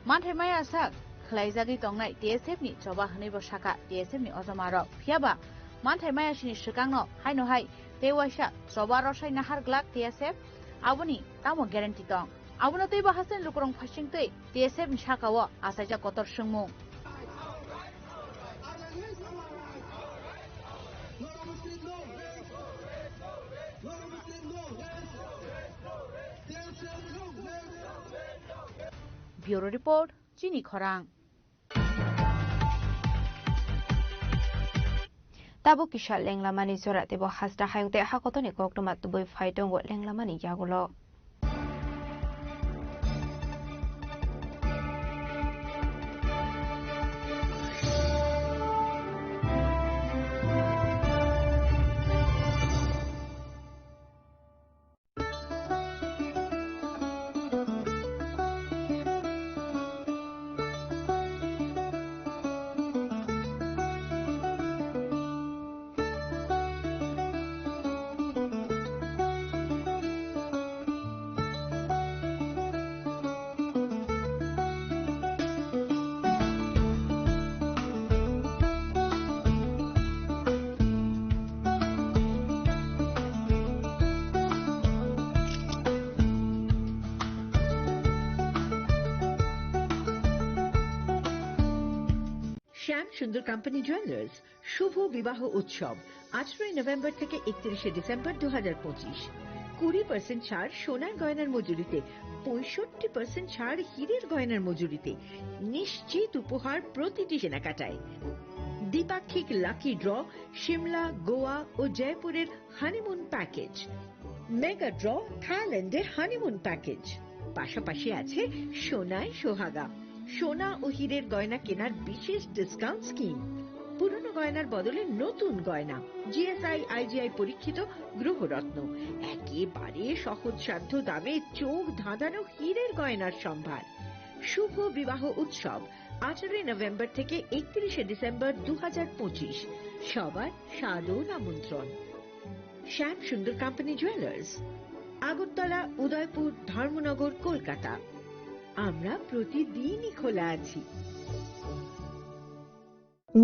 Manthai maya sak khlaijagwi tongnai T S F ni choba hwnwibo sakha T S F ni ojomarok. Phiyaba manthai maya sini swkangno haino hai tei waisa choba rwsai nahar glak T S F, aboni tamo guarantee tong? Abono teibo haste lukurok phaisingtwi T S F ni sakao achaijak kotor swngmung. Bureau Report, Chini Khorang. Tabuk kisa lenglamani jora teibo hasta hayung tei hakotoni koktwma tubui phai tongo lenglamani yagulo. শ্যাম সুন্দর company jewellers, শুভ বিবাহ উৎসব, আঠারোই নভেম্বর থেকে একত্রিশে ডিসেম্বর দু হাজার পঁচিশ। কুড়ি পার্সেন্ট ছাড় সোনার গয়নার মজুরিতে, পঁয়ষট্টি পার্সেন্ট ছাড় হীরের গয়নার মজুরিতে, নিশ্চিত উপহার প্রতিটি কেনাকাটায়। দ্বিপাক্ষিক লাকি ড্র, সিমলা, গোয়া ও জয়পুরের হানিমুন প্যাকেজ, মেগা ড্র, থাইল্যান্ডের হানিমুন প্যাকেজ, পাশাপাশি আছে সোনায় সোহাগা, সোনা ও হীরের গয়না কেনার বিশেষ ডিসকাউন্ট স্কিম, পুরনো গয়নার বদলে নতুন গয়না, G S I, I G I পরীক্ষিত গ্রহরত্ন, একেবারে সহজসাধ্য দামে চোখ ধাঁধানো হীরের গয়নার সম্ভার। শুভ বিবাহ উৎসব, আঠারোই নভেম্বর থেকে একত্রিশে ডিসেম্বর দু হাজার পঁচিশ। সবার সাদর আমন্ত্রণ। শ্যাম সুন্দর কোম্পানি জুয়েলার্স, আগরতলা, উদয়পুর, ধর্মনগর, কলকাতা। আমরা প্রতিদিনই খোলা আছি।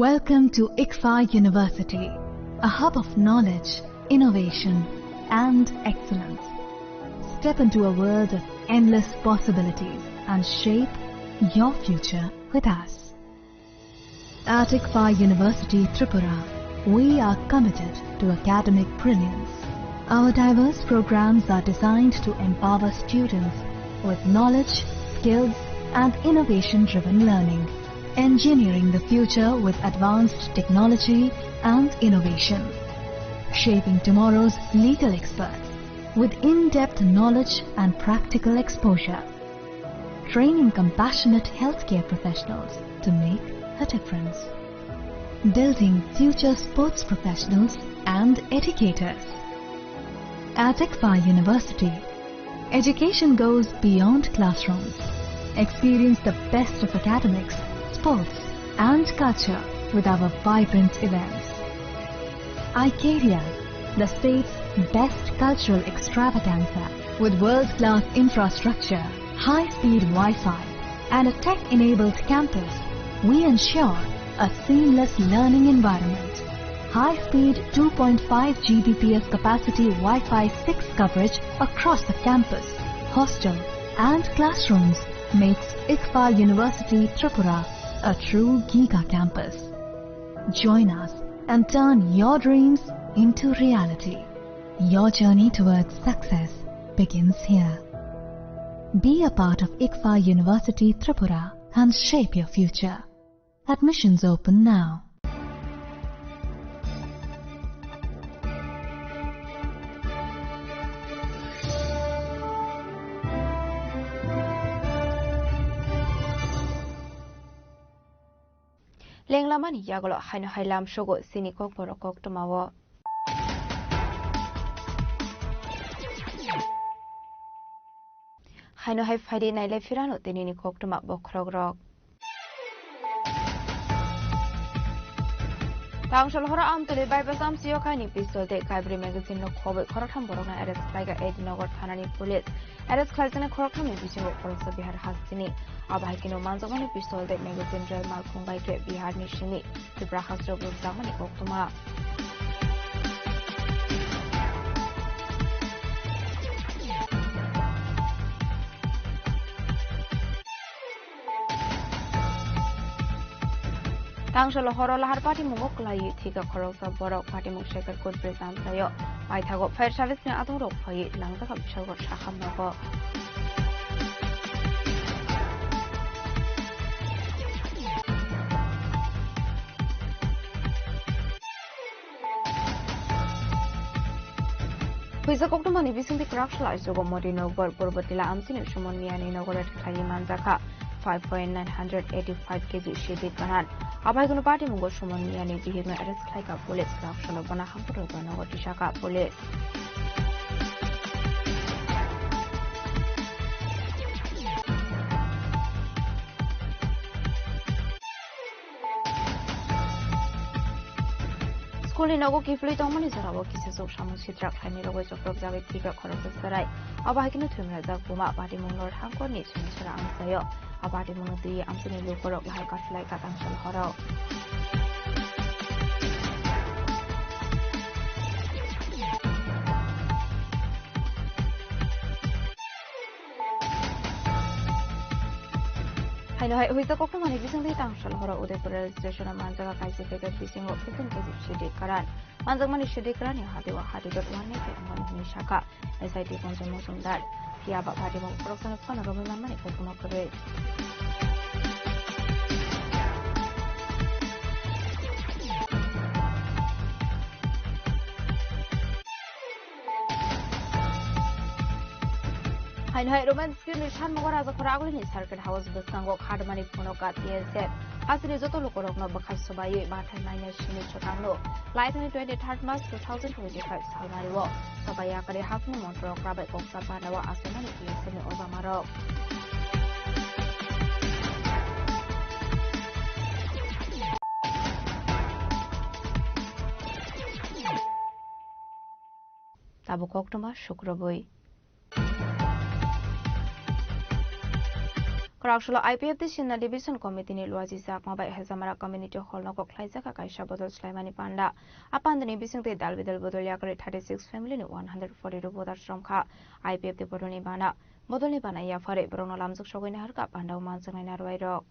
Welcome to ICFAI University, a hub of knowledge, innovation, and excellence. Step into a world of endless possibilities and shape your future with us. At ICFAI University Tripura, we are committed to academic brilliance. Our diverse programs are designed to empower students with knowledge, skills, and innovation-driven learning. Engineering the future with advanced technology and innovation. Shaping tomorrow's legal experts with in-depth knowledge and practical exposure. Training compassionate healthcare professionals to make a difference. Building future sports professionals and educators. At ICFAI University, education goes beyond classrooms. Experience the best of academics, sports, and culture with our vibrant events. Icaria, the state's best cultural extravaganza. With world-class infrastructure, high-speed Wi-Fi, and a tech-enabled campus, we ensure a seamless learning environment. High-speed two point five G B P S capacity Wi-Fi six coverage across the campus, hostel, and classrooms makes ICFAR University Tripura a true giga campus. Join us and turn your dreams into reality. Your journey towards success begins here. Be a part of ICFAR University Tripura and shape your future. Admissions open now. Lenglamani yagulo haino hai lamsogo chini kokborok koktwmao. Haino hai phaidi nailai phirano tinini koktwma bokhorokrok. Tangsolhora Amtwlwi bypass amsio khaini pistol tei kaibrwi magazine no khobwi khoroktham borokno arrest khlaikha A D Nagar thanani police. Arrest khlaijaknai khoroktham ni bisingo khoroksa Bihar hasteni. Abo hai kheno manjakmani pistol tei magazine rel malkhung bai khe Bihar ni simi Tripura hasteo rwjakmani koktwma. Tangsalo horo lahar patimungo kwlaiwi thika khoroksa borok, patimung Shekhar Kutbridge amchaio. Paithago fire service ni adongrok phaiwi langjakha bisalgo sakha nogo. Huijak koktwmani bisingtwi kwrak sal aichugo Modi Nagar, Purbo Tila amchini Suman Miyani nogoro thwkhlaiwi manjakha five point nine hundred eighty five K G sidi kanan. Abai kheno patimungo Suman Miyani bihikno arrest khlaikha police, kwrak salo bono hamporo nogo tisakha police. School ni nogo kiphilwi tongmani jorao kisa chuk samung sitra khlainai rogwi chopropjagwi thika khoroksa chwrai. Abo hai kheno thwimrajak buma patimung North Hangkor ni Sumisora amchaio. A patimung no twiwi amchaini lukurok lahai kasulai ka tangsal horo. Haino hai huijak koktwmani bisingtwi tangsal horo Udaipur rail station o manjak kaisa packet bisingo fifteen K G sidi karan. Manjakmani sidi karan ni hati o hati dot one ni khe wngmani hwnwi sakha S I T Pancham Mojumdar. Phiya ba patimung khoroksano phano romwi manmani koktwma kwrwi. Haino hai Roman script ni sanmungo Rajakhora Agulini Circuit House bwskango khadmani phuno ka T S F. Hasteni joto lukurokno bwkha swbaiwi bathai maina simi swkangno. Laithani twenty-third March two thousand twenty-five salmario swbai yakarwi hapni montrok rabai koksa panao achomani T S F ni ojamarok. Tabuk koktwma sukrubwi. Kwraksalo I P F T Sinna Division Committee ni luaji jakma bai Hejamara Community Hall nogo khlaijak kaisa bodol swlaimani panda. A pandani bisingtwi dal bidal bodol yakarwi thirty six family ni one hundred forty two voters romkha. I P F T bodolni bana, bodolni bana yapharwi borokno lamjak sogwi naharkha pandao manjaknai narwai rok.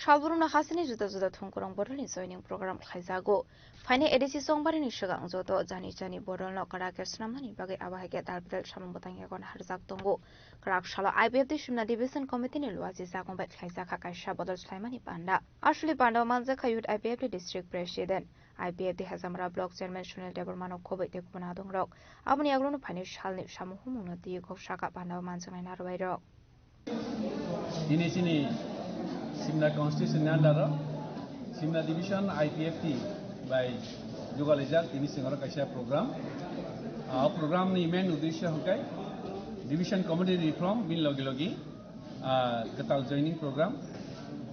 Salbrumno hasini juda juda thungkurung bodolni joining program khlaijago. Phaini A D C chongbarini swkang joto jani jani bodolno kwrak khe swnamnani bagwi abo hai khe tal pedal samung bwtang yagon harjak tongo. Kwrak salo I P F T Simna Division Committee ni luachi jakong bai khlaijak kha kaisa bodol swlaimani panda. Aswli panda o manjak kha Youth I P F T District President, I P F T Hezamara Block Chairman Sunil Debbarma no khobwi tei kubun adongrok. Aboni yagulo no phaini salni samung humung no twi kok saka panda o manjaknai narwai rok. Tini chini Simna constitution ni under o Simna division I P F T bai jugalijak tini singoro kaisa program. Ah, o program ni main uddesho hwnkhe division committee reform, bini logi logi, ah, kwtal joining program.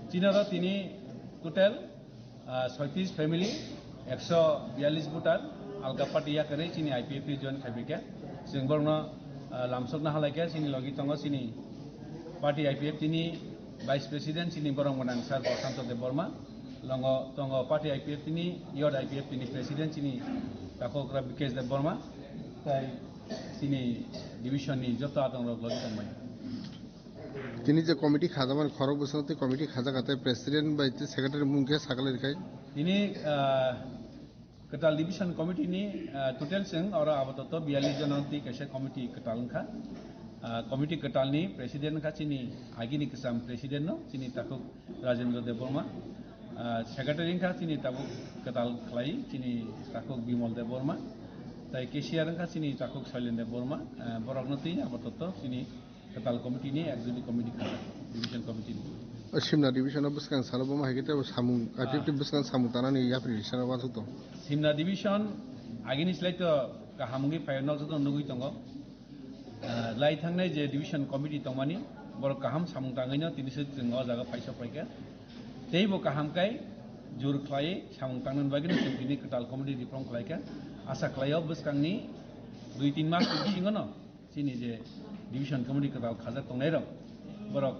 Chini oro tini total ah, soitrish family, ekso biyalish voter, alga party yakarwi chini I P F T join khaiphaikha. Chwng borokno, ah, lamsokna halaikha, chini logi tongo chini party I P F T ni Vice President, chini borok gwnang Sir Prashanto Debbarma, longo tongo party I P F T ni, Youth I P F T ni President, chini takhukra Bikesh Debbarma, tai chini division ni joto adongrok logi tongmani. Tini je committee khajakmani khorok bwskango tei committee khajak kha tei president bai tei secretary mung khe sakhlai rwkha. Tini, ah, kwtal division committee ni, ah, total chwng oro apatot biyalish jona twi kaisa committee kwtal wngkha. Ah, committee kwtal ni president wngkha chini agini kwcham president no, chini takhuk Rajendra Debbarma. Ah, secretary wngkha chini tabuk kwtal khlai chini takhuk Bimal Debbarma. Tai cashier wngkha chini takhuk Shailen Debbarma. Ah, borokno twi apatot chini Kwtal committee ni executive committee kha, division committee ni. O Simna division o bwskang salo bo ma hai khe tei samung, Ah. I P F T bwskang samung tanani yapri sana wansuk tong. Simna division agini slai to kaham wngwi phaio, nok joto nugwi tongo. Ah, lai thangnai je division committee tongmani, borok kaham samung tangwi no tini se chwng o jaga phaisa phaikha. Tei bo kaham kai jur khlai samung tangnani bagwi no chwng tini kwtal committee reform khlaikha. Asa khlaio bwskangni dui tin mas ni bisingo no chini je division committee kwtal khajak tongnai rok, borok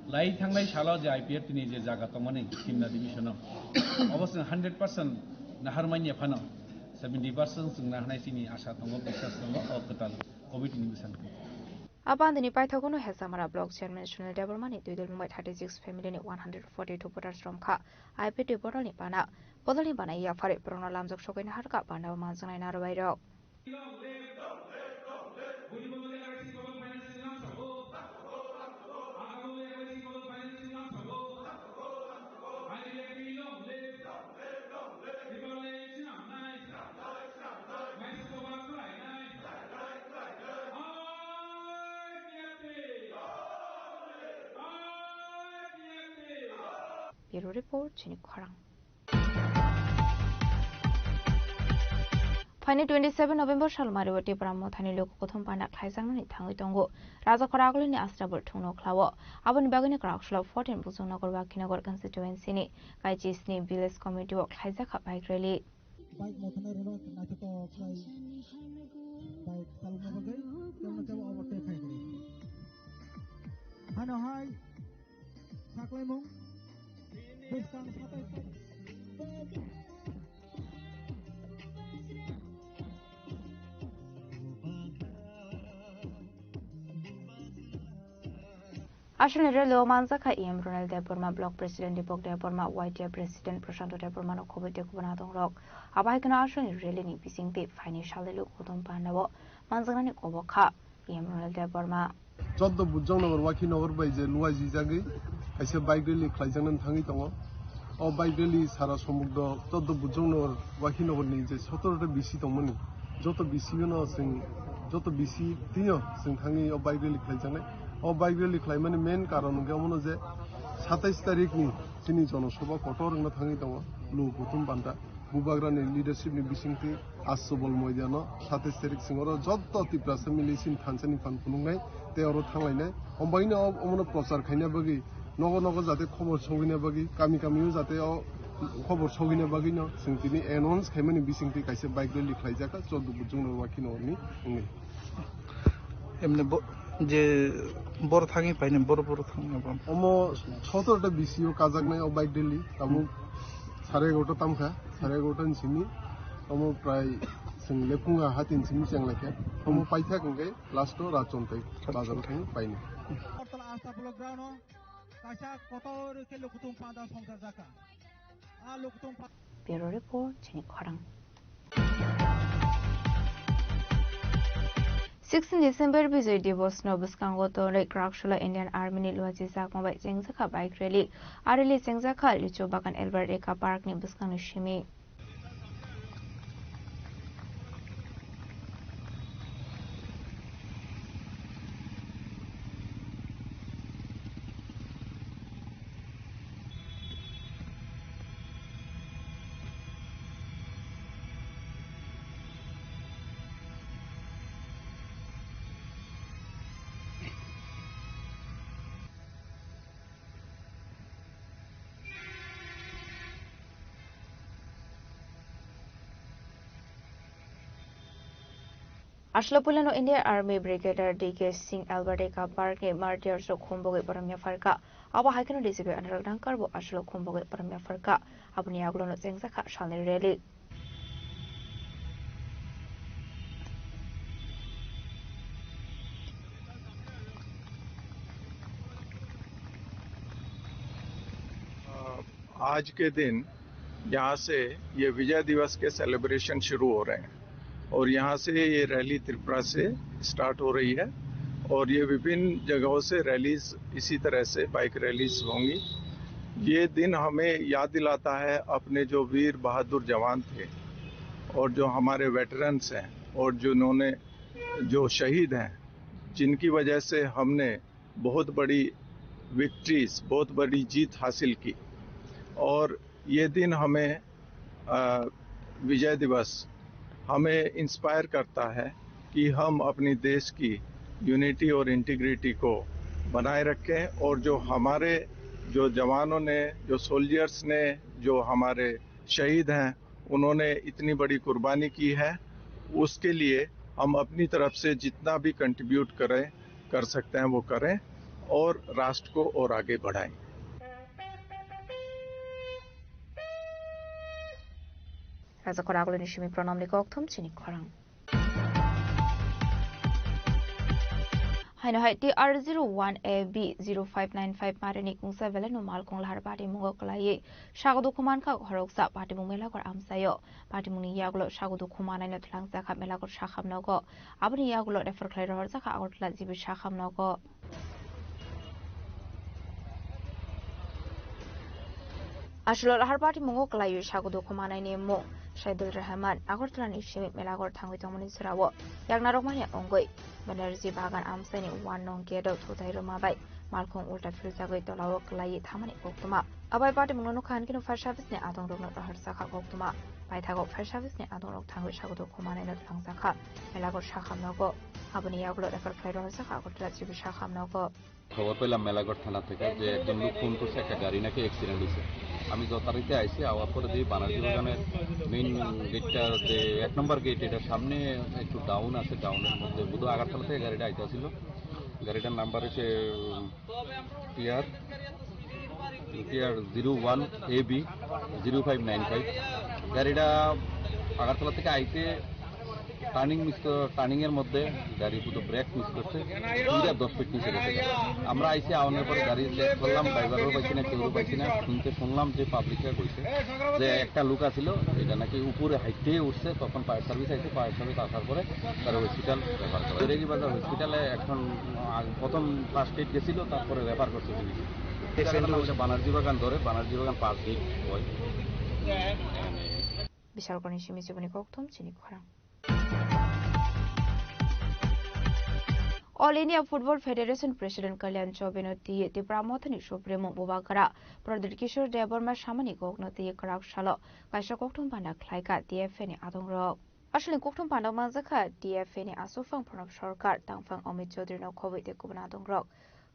lai thangnai salo je I P F T ni je jaga tongmani Simna division o, obo chwng hundred percent nahar manya phano seventy percent chwng naharnai chini asa tongo, biswas tongo o kwtal committee ni bwskango. A bandini paithago no Hezamara Block Chairman Sunil Debbarma ni twi dol mungbai thirty six family ni one hundred forty two voters romkha I P F T bodol ni pana. Bodol ni bana yaphari borokno lamjak sogwi naharkha panda o manjaknai narwai rok. Bureau Report, chini khorang. Phaini twenty seven November sal Maribo Tipra Mothani luku kuthum panda khlaijaknani thangwi tongo. Rajakhor agulini Astabul thungno khlao. Aboni bagwino kwrak salo fourteen Bujongnagar Wakhinagar constituency ni Kaichi sni village committee o khlaijak kha bike rally. Bike mothani rwno naithotok khlai bike chalokna bagwi kebo kebo overtake khai khe. Hano hai Saklaimung. Bwskang satai. Aswkni rally o manjak kha E M Ronel Debbarma, Block President Deepak Debbarma, Y T A President Prashanto Debbarma no khobwi tei kubun adongrok. Abo hai kheno aswkni rally ni bisingtwi phaini salni luku kuthum panda o manjaknani kobok kha. E M Ronel Debbarma. Choddo Bujongnagar Wakhinagar bai je luai jijagwi kaisa bike rally khlaijaknani thangwi tongo. O bike rally sara somudro choddo Bujongnagar Wakhinagar ni je sotoro ta B C tongmani, joto B C no chwng, joto B C tino chwng thangwi o bike rally khlaijaknai. O bike rally khlaimani main karon hwnkhe omono je satais tarikh ni chini jonosobha kotor wngna thangwi tongo, luku kuthum panda. Bubagrani leadership ni bisingtwi Astabul moidano satais tarik singoro joto Tiprasa mili chini thansa ni phan phunuknai tei oro thanglainai. Ombaino omono prochar khaina bagwi nogo nogo jate khobor sogwina bagwi, kami kami o jate o khobor sogwina bagwi no chwng tini announce khaimani bisingtwi kaisa bike rally khlaijak kha choddo Bujongnagar Wakhinagar ni wngwi. Emne bo, je boro thangwi paine, boro, boro thangwi abo. Omo sotoro ta B C o kajaknai o bike rally, tabuk sare egarota tamkha, sare egarota ni simi, omo prai chwng lephunga hati ni simi chenglaikha, omo paithak hwnkhe last o Rajchontai bazar thangwi paine. Kaisa kotor khe lukutung panda songchar jakha. A lukutung pa- Bureau Report, Chini Khorang. Sixteen December Bijoy Diwas no bwskango tonwi kwraksalo Indian Army ni luachi jakma bai chengjakha bike rally. A rally chengjakha Lichu Bagan Albert Ekha Park ni bwskangni simi. Aswk puilano Indian Army Brigadier D K Singh Albert Ekha Park ni martyrs rok khumbogwi borom yapharkha. Abo hai kheno D G P Anurag Dhangkar bo aswk khumbogwi borom yapharkha. Aboni yagulono chengjakha salni rally. आज के दिन यहाँ से ये विजय दिवस के सेलिब्रेशन शुरू हो रहे हैं और यहाँ से ये रैली त्रिपुरा से स्टार्ट हो रही है और ये विभिन्न जगहों से रैलीज इसी तरह से बाइक रैलीज होंगी। ये दिन हमें याद दिलाता है अपने जो वीर बहादुर जवान थे और जो हमारे वेटरन्स हैं और जिन्होंने, जो शहीद हैं, जिनकी वजह से हमने बहुत बड़ी विक्ट्रीज, बहुत बड़ी जीत हासिल की। और ये दिन हमें, अ, विजय दिवस हमें इंस्पायर करता है कि हम अपनी देश की यूनिटी और इंटीग्रिटी को बनाए रखें और जो हमारे, जो जवानों ने, जो सोल्जर्स ने, जो हमारे शहीद हैं, उन्होंने इतनी बड़ी कुर्बानी की है, उसके लिए हम अपनी तरफ से जितना भी कंट्रीब्यूट करें, कर सकते हैं, वो करें और राष्ट्र को और आगे बढ़ाएं। Raja Khorang Agulini Simi Pranamni Kokthum Chini Khorang. Haino hai T R zero one A B zero five nine five marini kungsa belai no malkhung lahar patimungo kwlaiwi sago dukhu mankha khoroksa patimung Melagor amchaio. Patimungni yagulo sago dukhu manaino twlangjakha Melagor sakham nogo. Aboni yagulo refer khlai rohorjakha Agartala G B sakham nogo. Aswk lahar patimungo kwlaiwi sago dukhu manaini mung Saidul Rahman Agartala ni simi Melagor thangwi tongmani jorao yakna rokmani wngwi Banerjee Bagan amchaini one nong gate o thutai rwma bai malkhung ulta philjagwi tolao kwlaiwi thamani koktwma. Abai patimungno nukha hinkhe no fire service ni adongrokno rohorjakha koktwma. Paithago fire service ni adongrok thangwi sago dukhu manaino twlangjakha Melagor sakham nogo. Aboni yagulo refer khlai rohorjakha Agartala G B sakham nogo. খবর পেলাম মেলাঘর থানা থেকে যে একজন লোক ফোন করছে, একটা গাড়ি নাকি অ্যাক্সিডেন্ট হয়েছে। আমি যথারীতি আইছি, আওয়ার পরে দেখি বানারজি বাগানের মেইন গেটটা, যে এক নম্বর গেট, এটার সামনে একটু ডাউন আছে, ডাউনের মধ্যে বোধহয় আগরতলা থেকে গাড়িটা আইতেছিল। গাড়িটার নাম্বার হচ্ছে TR TR zero one A B zero five nine five. গাড়িটা আগরতলা থেকে আইতে টার্নিং মিস, টার্নিং এর মধ্যে গাড়ি পুরো ব্রেক মিস করছে, পুরো দশ ফিট নিচে গেছে। আমরা আইসি আওয়ানোর পরে গাড়ি চেক করলাম, ড্রাইভারও পাইছি না, কেউ পাইছি না। শুনতে শুনলাম যে পাবলিকে কইছে যে একটা লোক আছিল, এটা নাকি উপরে হাইটে উঠছে, তখন ফায়ার সার্ভিস আইছে, ফায়ার সার্ভিস আসার পরে তারা হসপিটাল রেফার করে। জেরেগি বাজার হসপিটালে এখন, আহ, প্রথম ফার্স্ট এইড গেছিল, তারপরে রেফার করছে জিবিসি। পেশেন্ট হচ্ছে বানারজি বাগান ধরে, বানারজি বাগান পাঁচ দিক হয়। Bisalkorni simi chiboni kokthum chini khorang. All India Football Federation President Kalyan Chaubey no twi Tipra Mothani Supremo Bubagra Pradyut Kishore Debbarma samani kokno twi kwrak salo kaisa kokthum panda khlaikha T F A ni adongrok. Aswkni kokthum panda manjakha T F A ni aswkphang Pranab Sarkar, tangphang Amit Chaudhary no khobwi tei kubun adongrok.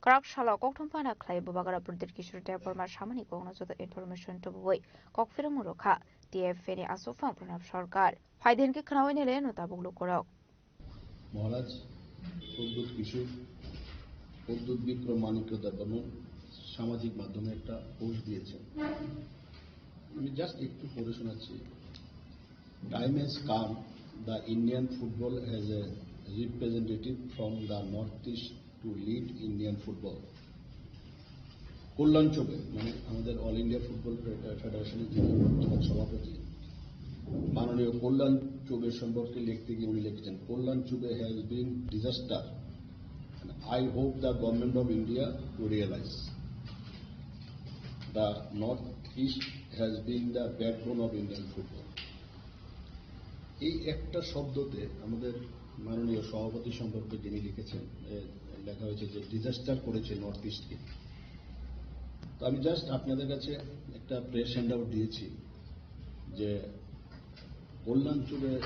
Kwrak salo kokthum panda khlai Bubagra Pradyut Kishore Debbarma samani kokno joto information tubuwi kok phirwngmung rwkha T F A ni aswkphang Pranab Sarkar. Phaidi hinkhe khnaui nailaianw tabuk lukurok. মহারাজ প্রদ্যুৎ কিশোর, প্রদ্যুৎ বিক্রম মাণিক্য দেববর্মন সামাজিক মাধ্যমে একটা পোস্ট দিয়েছেন। আমি জাস্ট একটু পড়ে শোনাচ্ছি। Time has come, the Indian football has a representative from the Northeast to lead Indian football. কল্যাণ চুবে, মানে আমাদের অল ইন্ডিয়া ফুটবল ফে-, ফেডারেশনের যিনি বর্তমান সভাপতি, মাননীয় কল্যাণ চুবে সম্পর্কে লিখতে গিয়ে উনি লিখেছেন, "কল্যাণ Chaubey has been disaster. I hope the government of India to realize the North East has been the backbone of Indian football." এই একটা শব্দতে আমাদের মাননীয় সভাপতি সম্পর্কে যিনি লিখেছেন, এ, লেখা হয়েছে যে ডিজাস্টার করেছে নর্থ ইস্টকে। তো আমি জাস্ট আপনাদের কাছে একটা প্রেস হ্যান্ড আউট দিয়েছি যে কল্যাণ চুবে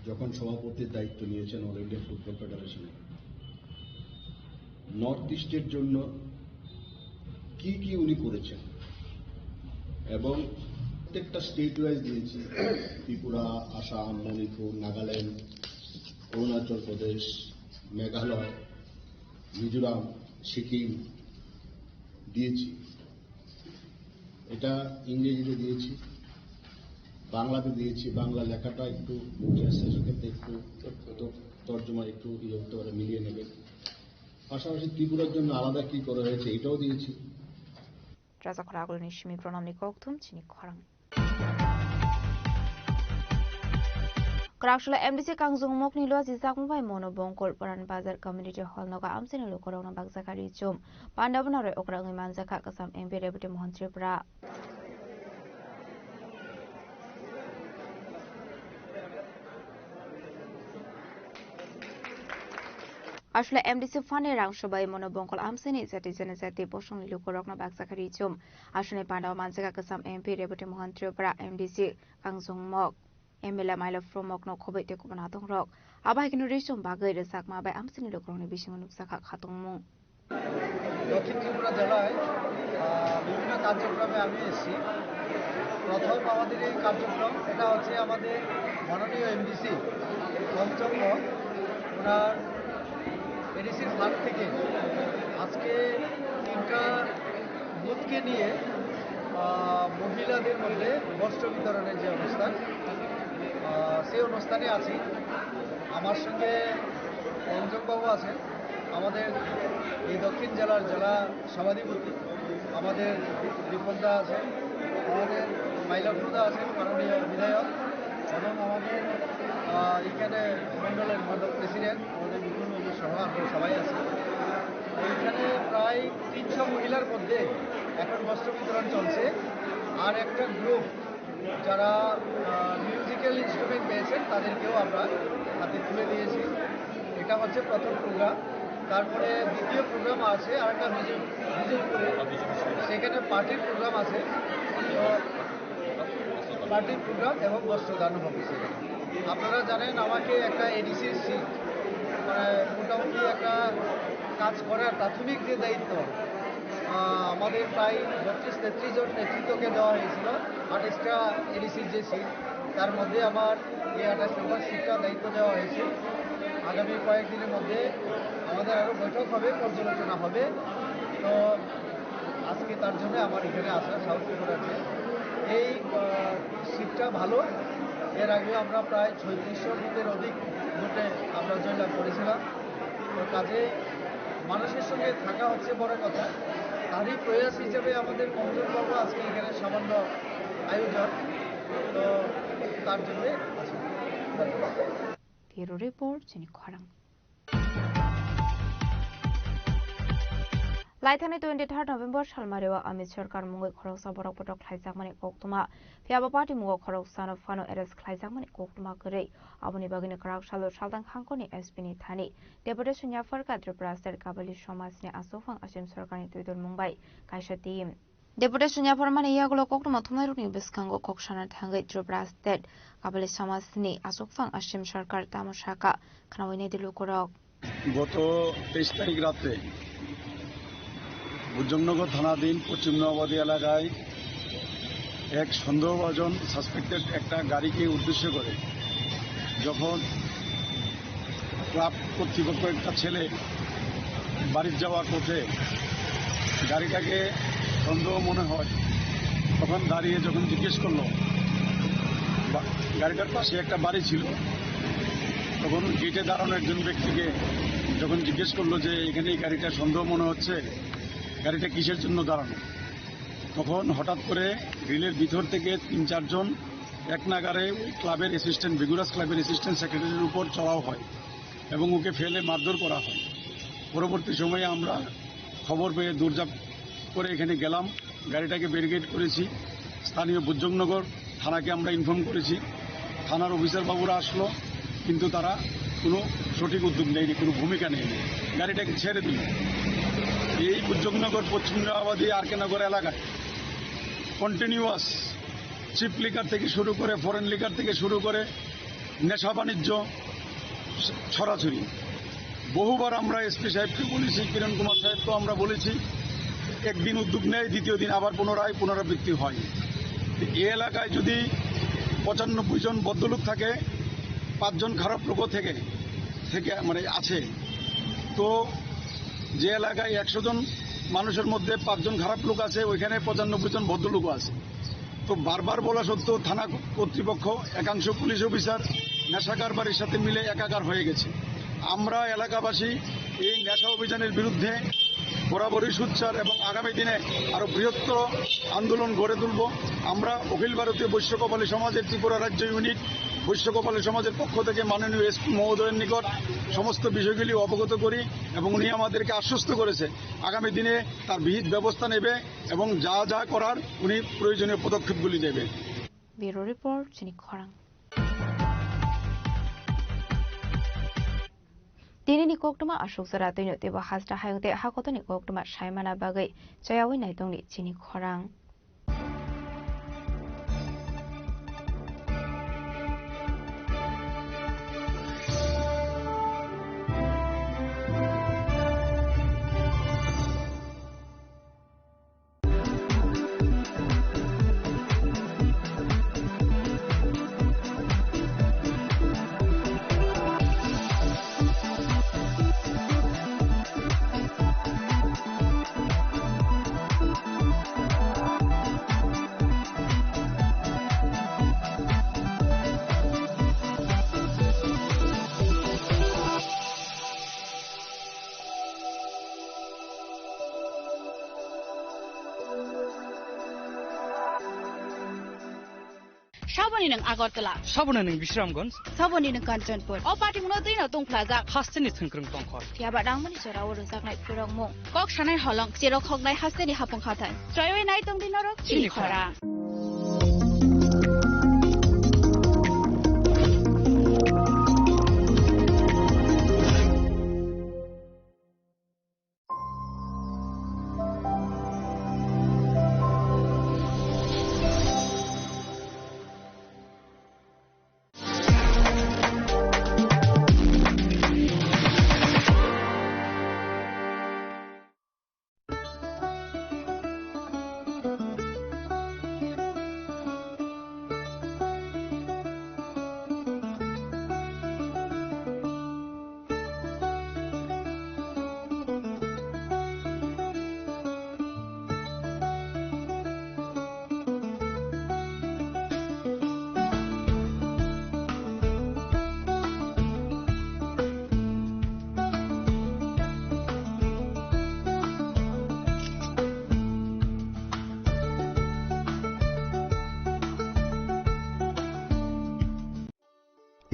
যখন সভাপতির দায়িত্ব নিয়েছেন অল ইন্ডিয়া ফুটবল ফেডারেশনে, নর্থ ইস্টের জন্য কি কি উনি করেছেন এবং প্রত্যেকটা স্টেট ওয়াইজ দিয়েছি, ত্রিপুরা, আসাম, মণিপুর, নাগাল্যান্ড, অরুণাচল প্রদেশ, মেঘালয়, মিজোরাম, সিকিম দিয়েছি। এটা ইংরেজিতে দিয়েছি, বাংলাতে দিয়েছি। বাংলা লেখাটা একটু, সেক্ষেত্রে একটু ত-, তর্জমা একটু ইয়ে করতে পারে, মিলিয়ে নেবেন। পাশাপাশি ত্রিপুরার জন্য আলাদা কি করা হয়েছে, এটাও দিয়েছি। Rajakhora agulni simi pranamni kokthum chini khorang. Kwraksula M D C Kangjong Mokni lo jijak bai Mono Bongkol Paran Bazar Community Hall nogo amchaini lukurokno bakjakha ri chum. Pandabonaroi okra wngwi manjakha kwcham M P Rebati Mohan Tripura. Aswlai M D C phani rang sobai Mono Bongkol amchaini jati janajati bosongni lukurokno bakjakha ri chum. Aswlai pandao manjakha kwcham M P Rebati Mohan Tripura, M D C Kangjong Mok, M L A Maila Phromokno khoboi tei kubun adongrok. Abo hai kheno ri chum bagwi rwchapma bai amchaini lukurokni bisingo nukjakha khatungmung. দক্ষিণ ত্রিপুরা জেলায়, আহ, বিভিন্ন কার্যক্রমে আমি এসেছি। প্রথম আমাদের এই কার্যক্রম, এটা হচ্ছে আমাদের মাননীয় এমডিসি পঞ্চম, ওনার এডিসির ফান্ড থেকে আজকে তিনটা বুথকে নিয়ে, আহ, মহিলাদের মধ্যে বস্ত্র বিতরণের যে অনুষ্ঠান, আহ, সেই অনুষ্ঠানে আছি। আমার সঙ্গে অঞ্জনবাবু আছেন, আমাদের এই দক্ষিণ জেলার জেলা সভাধিপতি, আমাদের রিপনদা আছেন, আমাদের মাইলাফুদা আছেন, মাননীয় বিধায়ক, এবং আমাদের, আহ, এখানে মণ্ডলের মণ্ডল প্রেসিডেন্ট, আমাদের বিভিন্ন সভা, আমরা সবাই আছি। এইখানে প্রায় তিনশো মহিলার মধ্যে এখন বস্ত্র বিতরণ চলছে। আর একটা গ্রুপ যারা, আহ, মিউজিক্যাল ইনস্ট্রুমেন্ট পেয়েছেন, তাদেরকেও আমরা হাতে তুলে দিয়েছি। এটা হচ্ছে প্রথম প্রোগ্রাম। তারপরে দ্বিতীয় প্রোগ্রাম আছে, আরেকটা বিজু-, বিজুপুরে, সেখানে পার্টির প্রোগ্রাম আছে। তো পার্টির প্রোগ্রাম এবং বস্ত্রদান হবে সেখানে। আপনারা জানেন, আমাকে একটা এডিসির সিট, মানে, মোটামুটি একটা কাজ করার প্রাথমিক যে দায়িত্ব, আহ, আমাদের প্রায় বত্রিশ তেত্রিশ জন নেতৃত্বকে দেওয়া হয়েছিল, আঠাশটা এডিসির যে সিট, তার মধ্যে আমার এই আঠাশ নম্বর সিটটা দায়িত্ব দেওয়া হয়েছে। আগামী কয়েকদিনের মধ্যে আমাদের আরও বৈঠক হবে, পর্যালোচনা হবে। তো আজকে তার জন্য আমার এখানে আসা, সাউথ ত্রিপুরাতে। এই, আহ, সিটটা ভালো। এর আগেও আমরা প্রায় ছয়ত্রিশশো ভোটের অধিক ভোটে আমরা জয়লাভ করেছিলাম। তো কাজে মানুষের সঙ্গে থাকা হচ্ছে বড় কথা। তারই প্রয়াস হিসেবে আমাদের মহাজন বাবু আজকে এখানে সামান্য আয়োজন, তো তার জন্য আসা। ধন্যবাদ। Bureau Report, chini khorang. Laithani twenty third November salmario Amit Sarkar mungwi khoroksa borok botok khlaijakmani koktwma, phiya bo party mungo khoroksano phano arrest khlaijakmani koktwma kwrwi. Aboni bagwino kwrak salo Saltang Khangkoni S P ni thani deputation yaphar kha Tripura State Kabali Samajni aswkphang Asim Sarkarni twidulmung bai kaisa team. Deputation yapharmani yagulo koktwma thumnairokni bwskango kok sana thangwi Tripura State Kabali Samajni aswkphang Asim Sarkar tamo sakha, khnaui naidi lukurok. গত তেইশ তারিখ রাতে বুজংনগর থানাধীন পশ্চিম নোয়াবাদী এলাকায় এক সন্দেহভাজন সাসপেক্টেড একটা গাড়িকে উদ্দেশ্য করে যখন ক্লাব কর্তৃপক্ষ একটা ছেলে বাড়ির যাওয়ার পথে গাড়িটাকে সন্দেহ মনে হয়, তখন দাঁড়িয়ে যখন জিজ্ঞেস করলো, বা-, গাড়িটার পাশে একটা বাড়ি ছিল, তখন গেটে দাঁড়ানো একজন ব্যক্তিকে যখন জিজ্ঞেস করলো যে এখানে এই গাড়িটা সন্দেহ মনে হচ্ছে, গাড়িটা কিসের জন্য দাঁড়ানো, তখন হঠাৎ করে গ্রিলের ভিতর থেকে তিন চারজন এক নাগাড়ে ওই ক্লাবের অ্যাসিস্ট্যান্ট, ভিগুরাস ক্লাবের অ্যাসিস্ট্যান্ট সেক্রেটারির উপর চড়াও হয় এবং ওকে ফেলে মারধর করা হয়। পরবর্তী সময়ে আমরা খবর পেয়ে দৌড়ঝাঁপ করে এখানে গেলাম, গাড়িটাকে ব্যারিকেড করেছি। স্থানীয় বুজ্জকনগর থানাকে আমরা ইনফর্ম করেছি। থানার অফিসার বাবুরা আসলো, কিন্তু তারা কোনো সঠিক উদ্যোগ নেয়নি, কোনো ভূমিকা নেয়নি, গাড়িটাকে ছেড়ে দিল। এই বুজ্জকনগর, পশ্চিম রাওয়াদি, আর কে নগর এলাকায় কন্টিনিউয়াস চিপ লিকার থেকে শুরু করে, ফরেন লিকার থেকে শুরু করে নেশা বাণিজ্য ছড়াছড়ি। বহুবার আমরা এসপি সাহেবকে বলেছি, কিরণ কুমার সাহেবকেও আমরা বলেছি, একদিন উদ্যোগ নেয়, দ্বিতীয় দিন আবার পুনরায় পুনরাবৃত্তি হয়। তো এই এলাকায় যদি পঁচানব্বই জন ভদ্রলোক থাকে, পাঁচজন খারাপ লোকও থেকে, থেকে মানে আছে, তো যে এলাকায় একশো জন মানুষের মধ্যে পাঁচজন খারাপ লোক আছে, ওইখানে পঁচানব্বই জন ভদ্রলোকও আছে। তো বারবার বলা সত্ত্বেও থানা কর্তৃপক্ষ, একাংশ পুলিশ অফিসার নেশা কারবারির সাথে মিলে একাকার হয়ে গেছে। আমরা এলাকাবাসী এই নেশা অভিযানের বিরুদ্ধে বরাবরই সোচ্চার এবং আগামী দিনে আরো বৃহত্তর আন্দোলন গড়ে তুলব। আমরা অখিল ভারতীয় বৈশ্য কপালী সমাজের ত্রিপুরা রাজ্য ইউনিট বৈশ্য কপালী সমাজের পক্ষ থেকে মাননীয় এসপি মহোদয়ের নিকট সমস্ত বিষয়গুলি অবগত করি এবং উনি আমাদেরকে আশ্বস্ত করেছে আগামী দিনে তার বিহিত ব্যবস্থা নেবে এবং যা যা করার উনি প্রয়োজনীয় পদক্ষেপগুলি নেবে। Bureau Report, Chini Khorang. Tini ni koktwma aswk jora twino teibo hasta hayung tei hakotoni koktwma saimana bagwi chayawi naitongni chini khorang. Saboni nwng Agartala. Saboni nwng Bisramganj. Saboni nwng Kanchanpur. O patimungno twino tongphlajak. Hasteni thwngkwrwng tongkhor. Phiyaba nangmani jorao rwjaknai phwrwngmung. Kok sanai holong, cherok hoknai hasteni hapung hathai. Chroiwi nai tongdi norok chini khorang.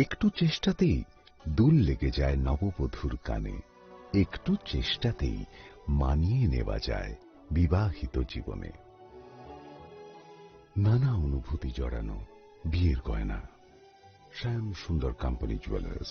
একটু চেষ্টাতেই দুল লেগে যায় নববধূর কানে, একটু চেষ্টাতেই মানিয়ে নেওয়া যায় বিবাহিত জীবনে। নানা অনুভূতি জড়ানো বিয়ের গয়না। শ্যাম সুন্দর কোম্পানি জুয়েলার্স।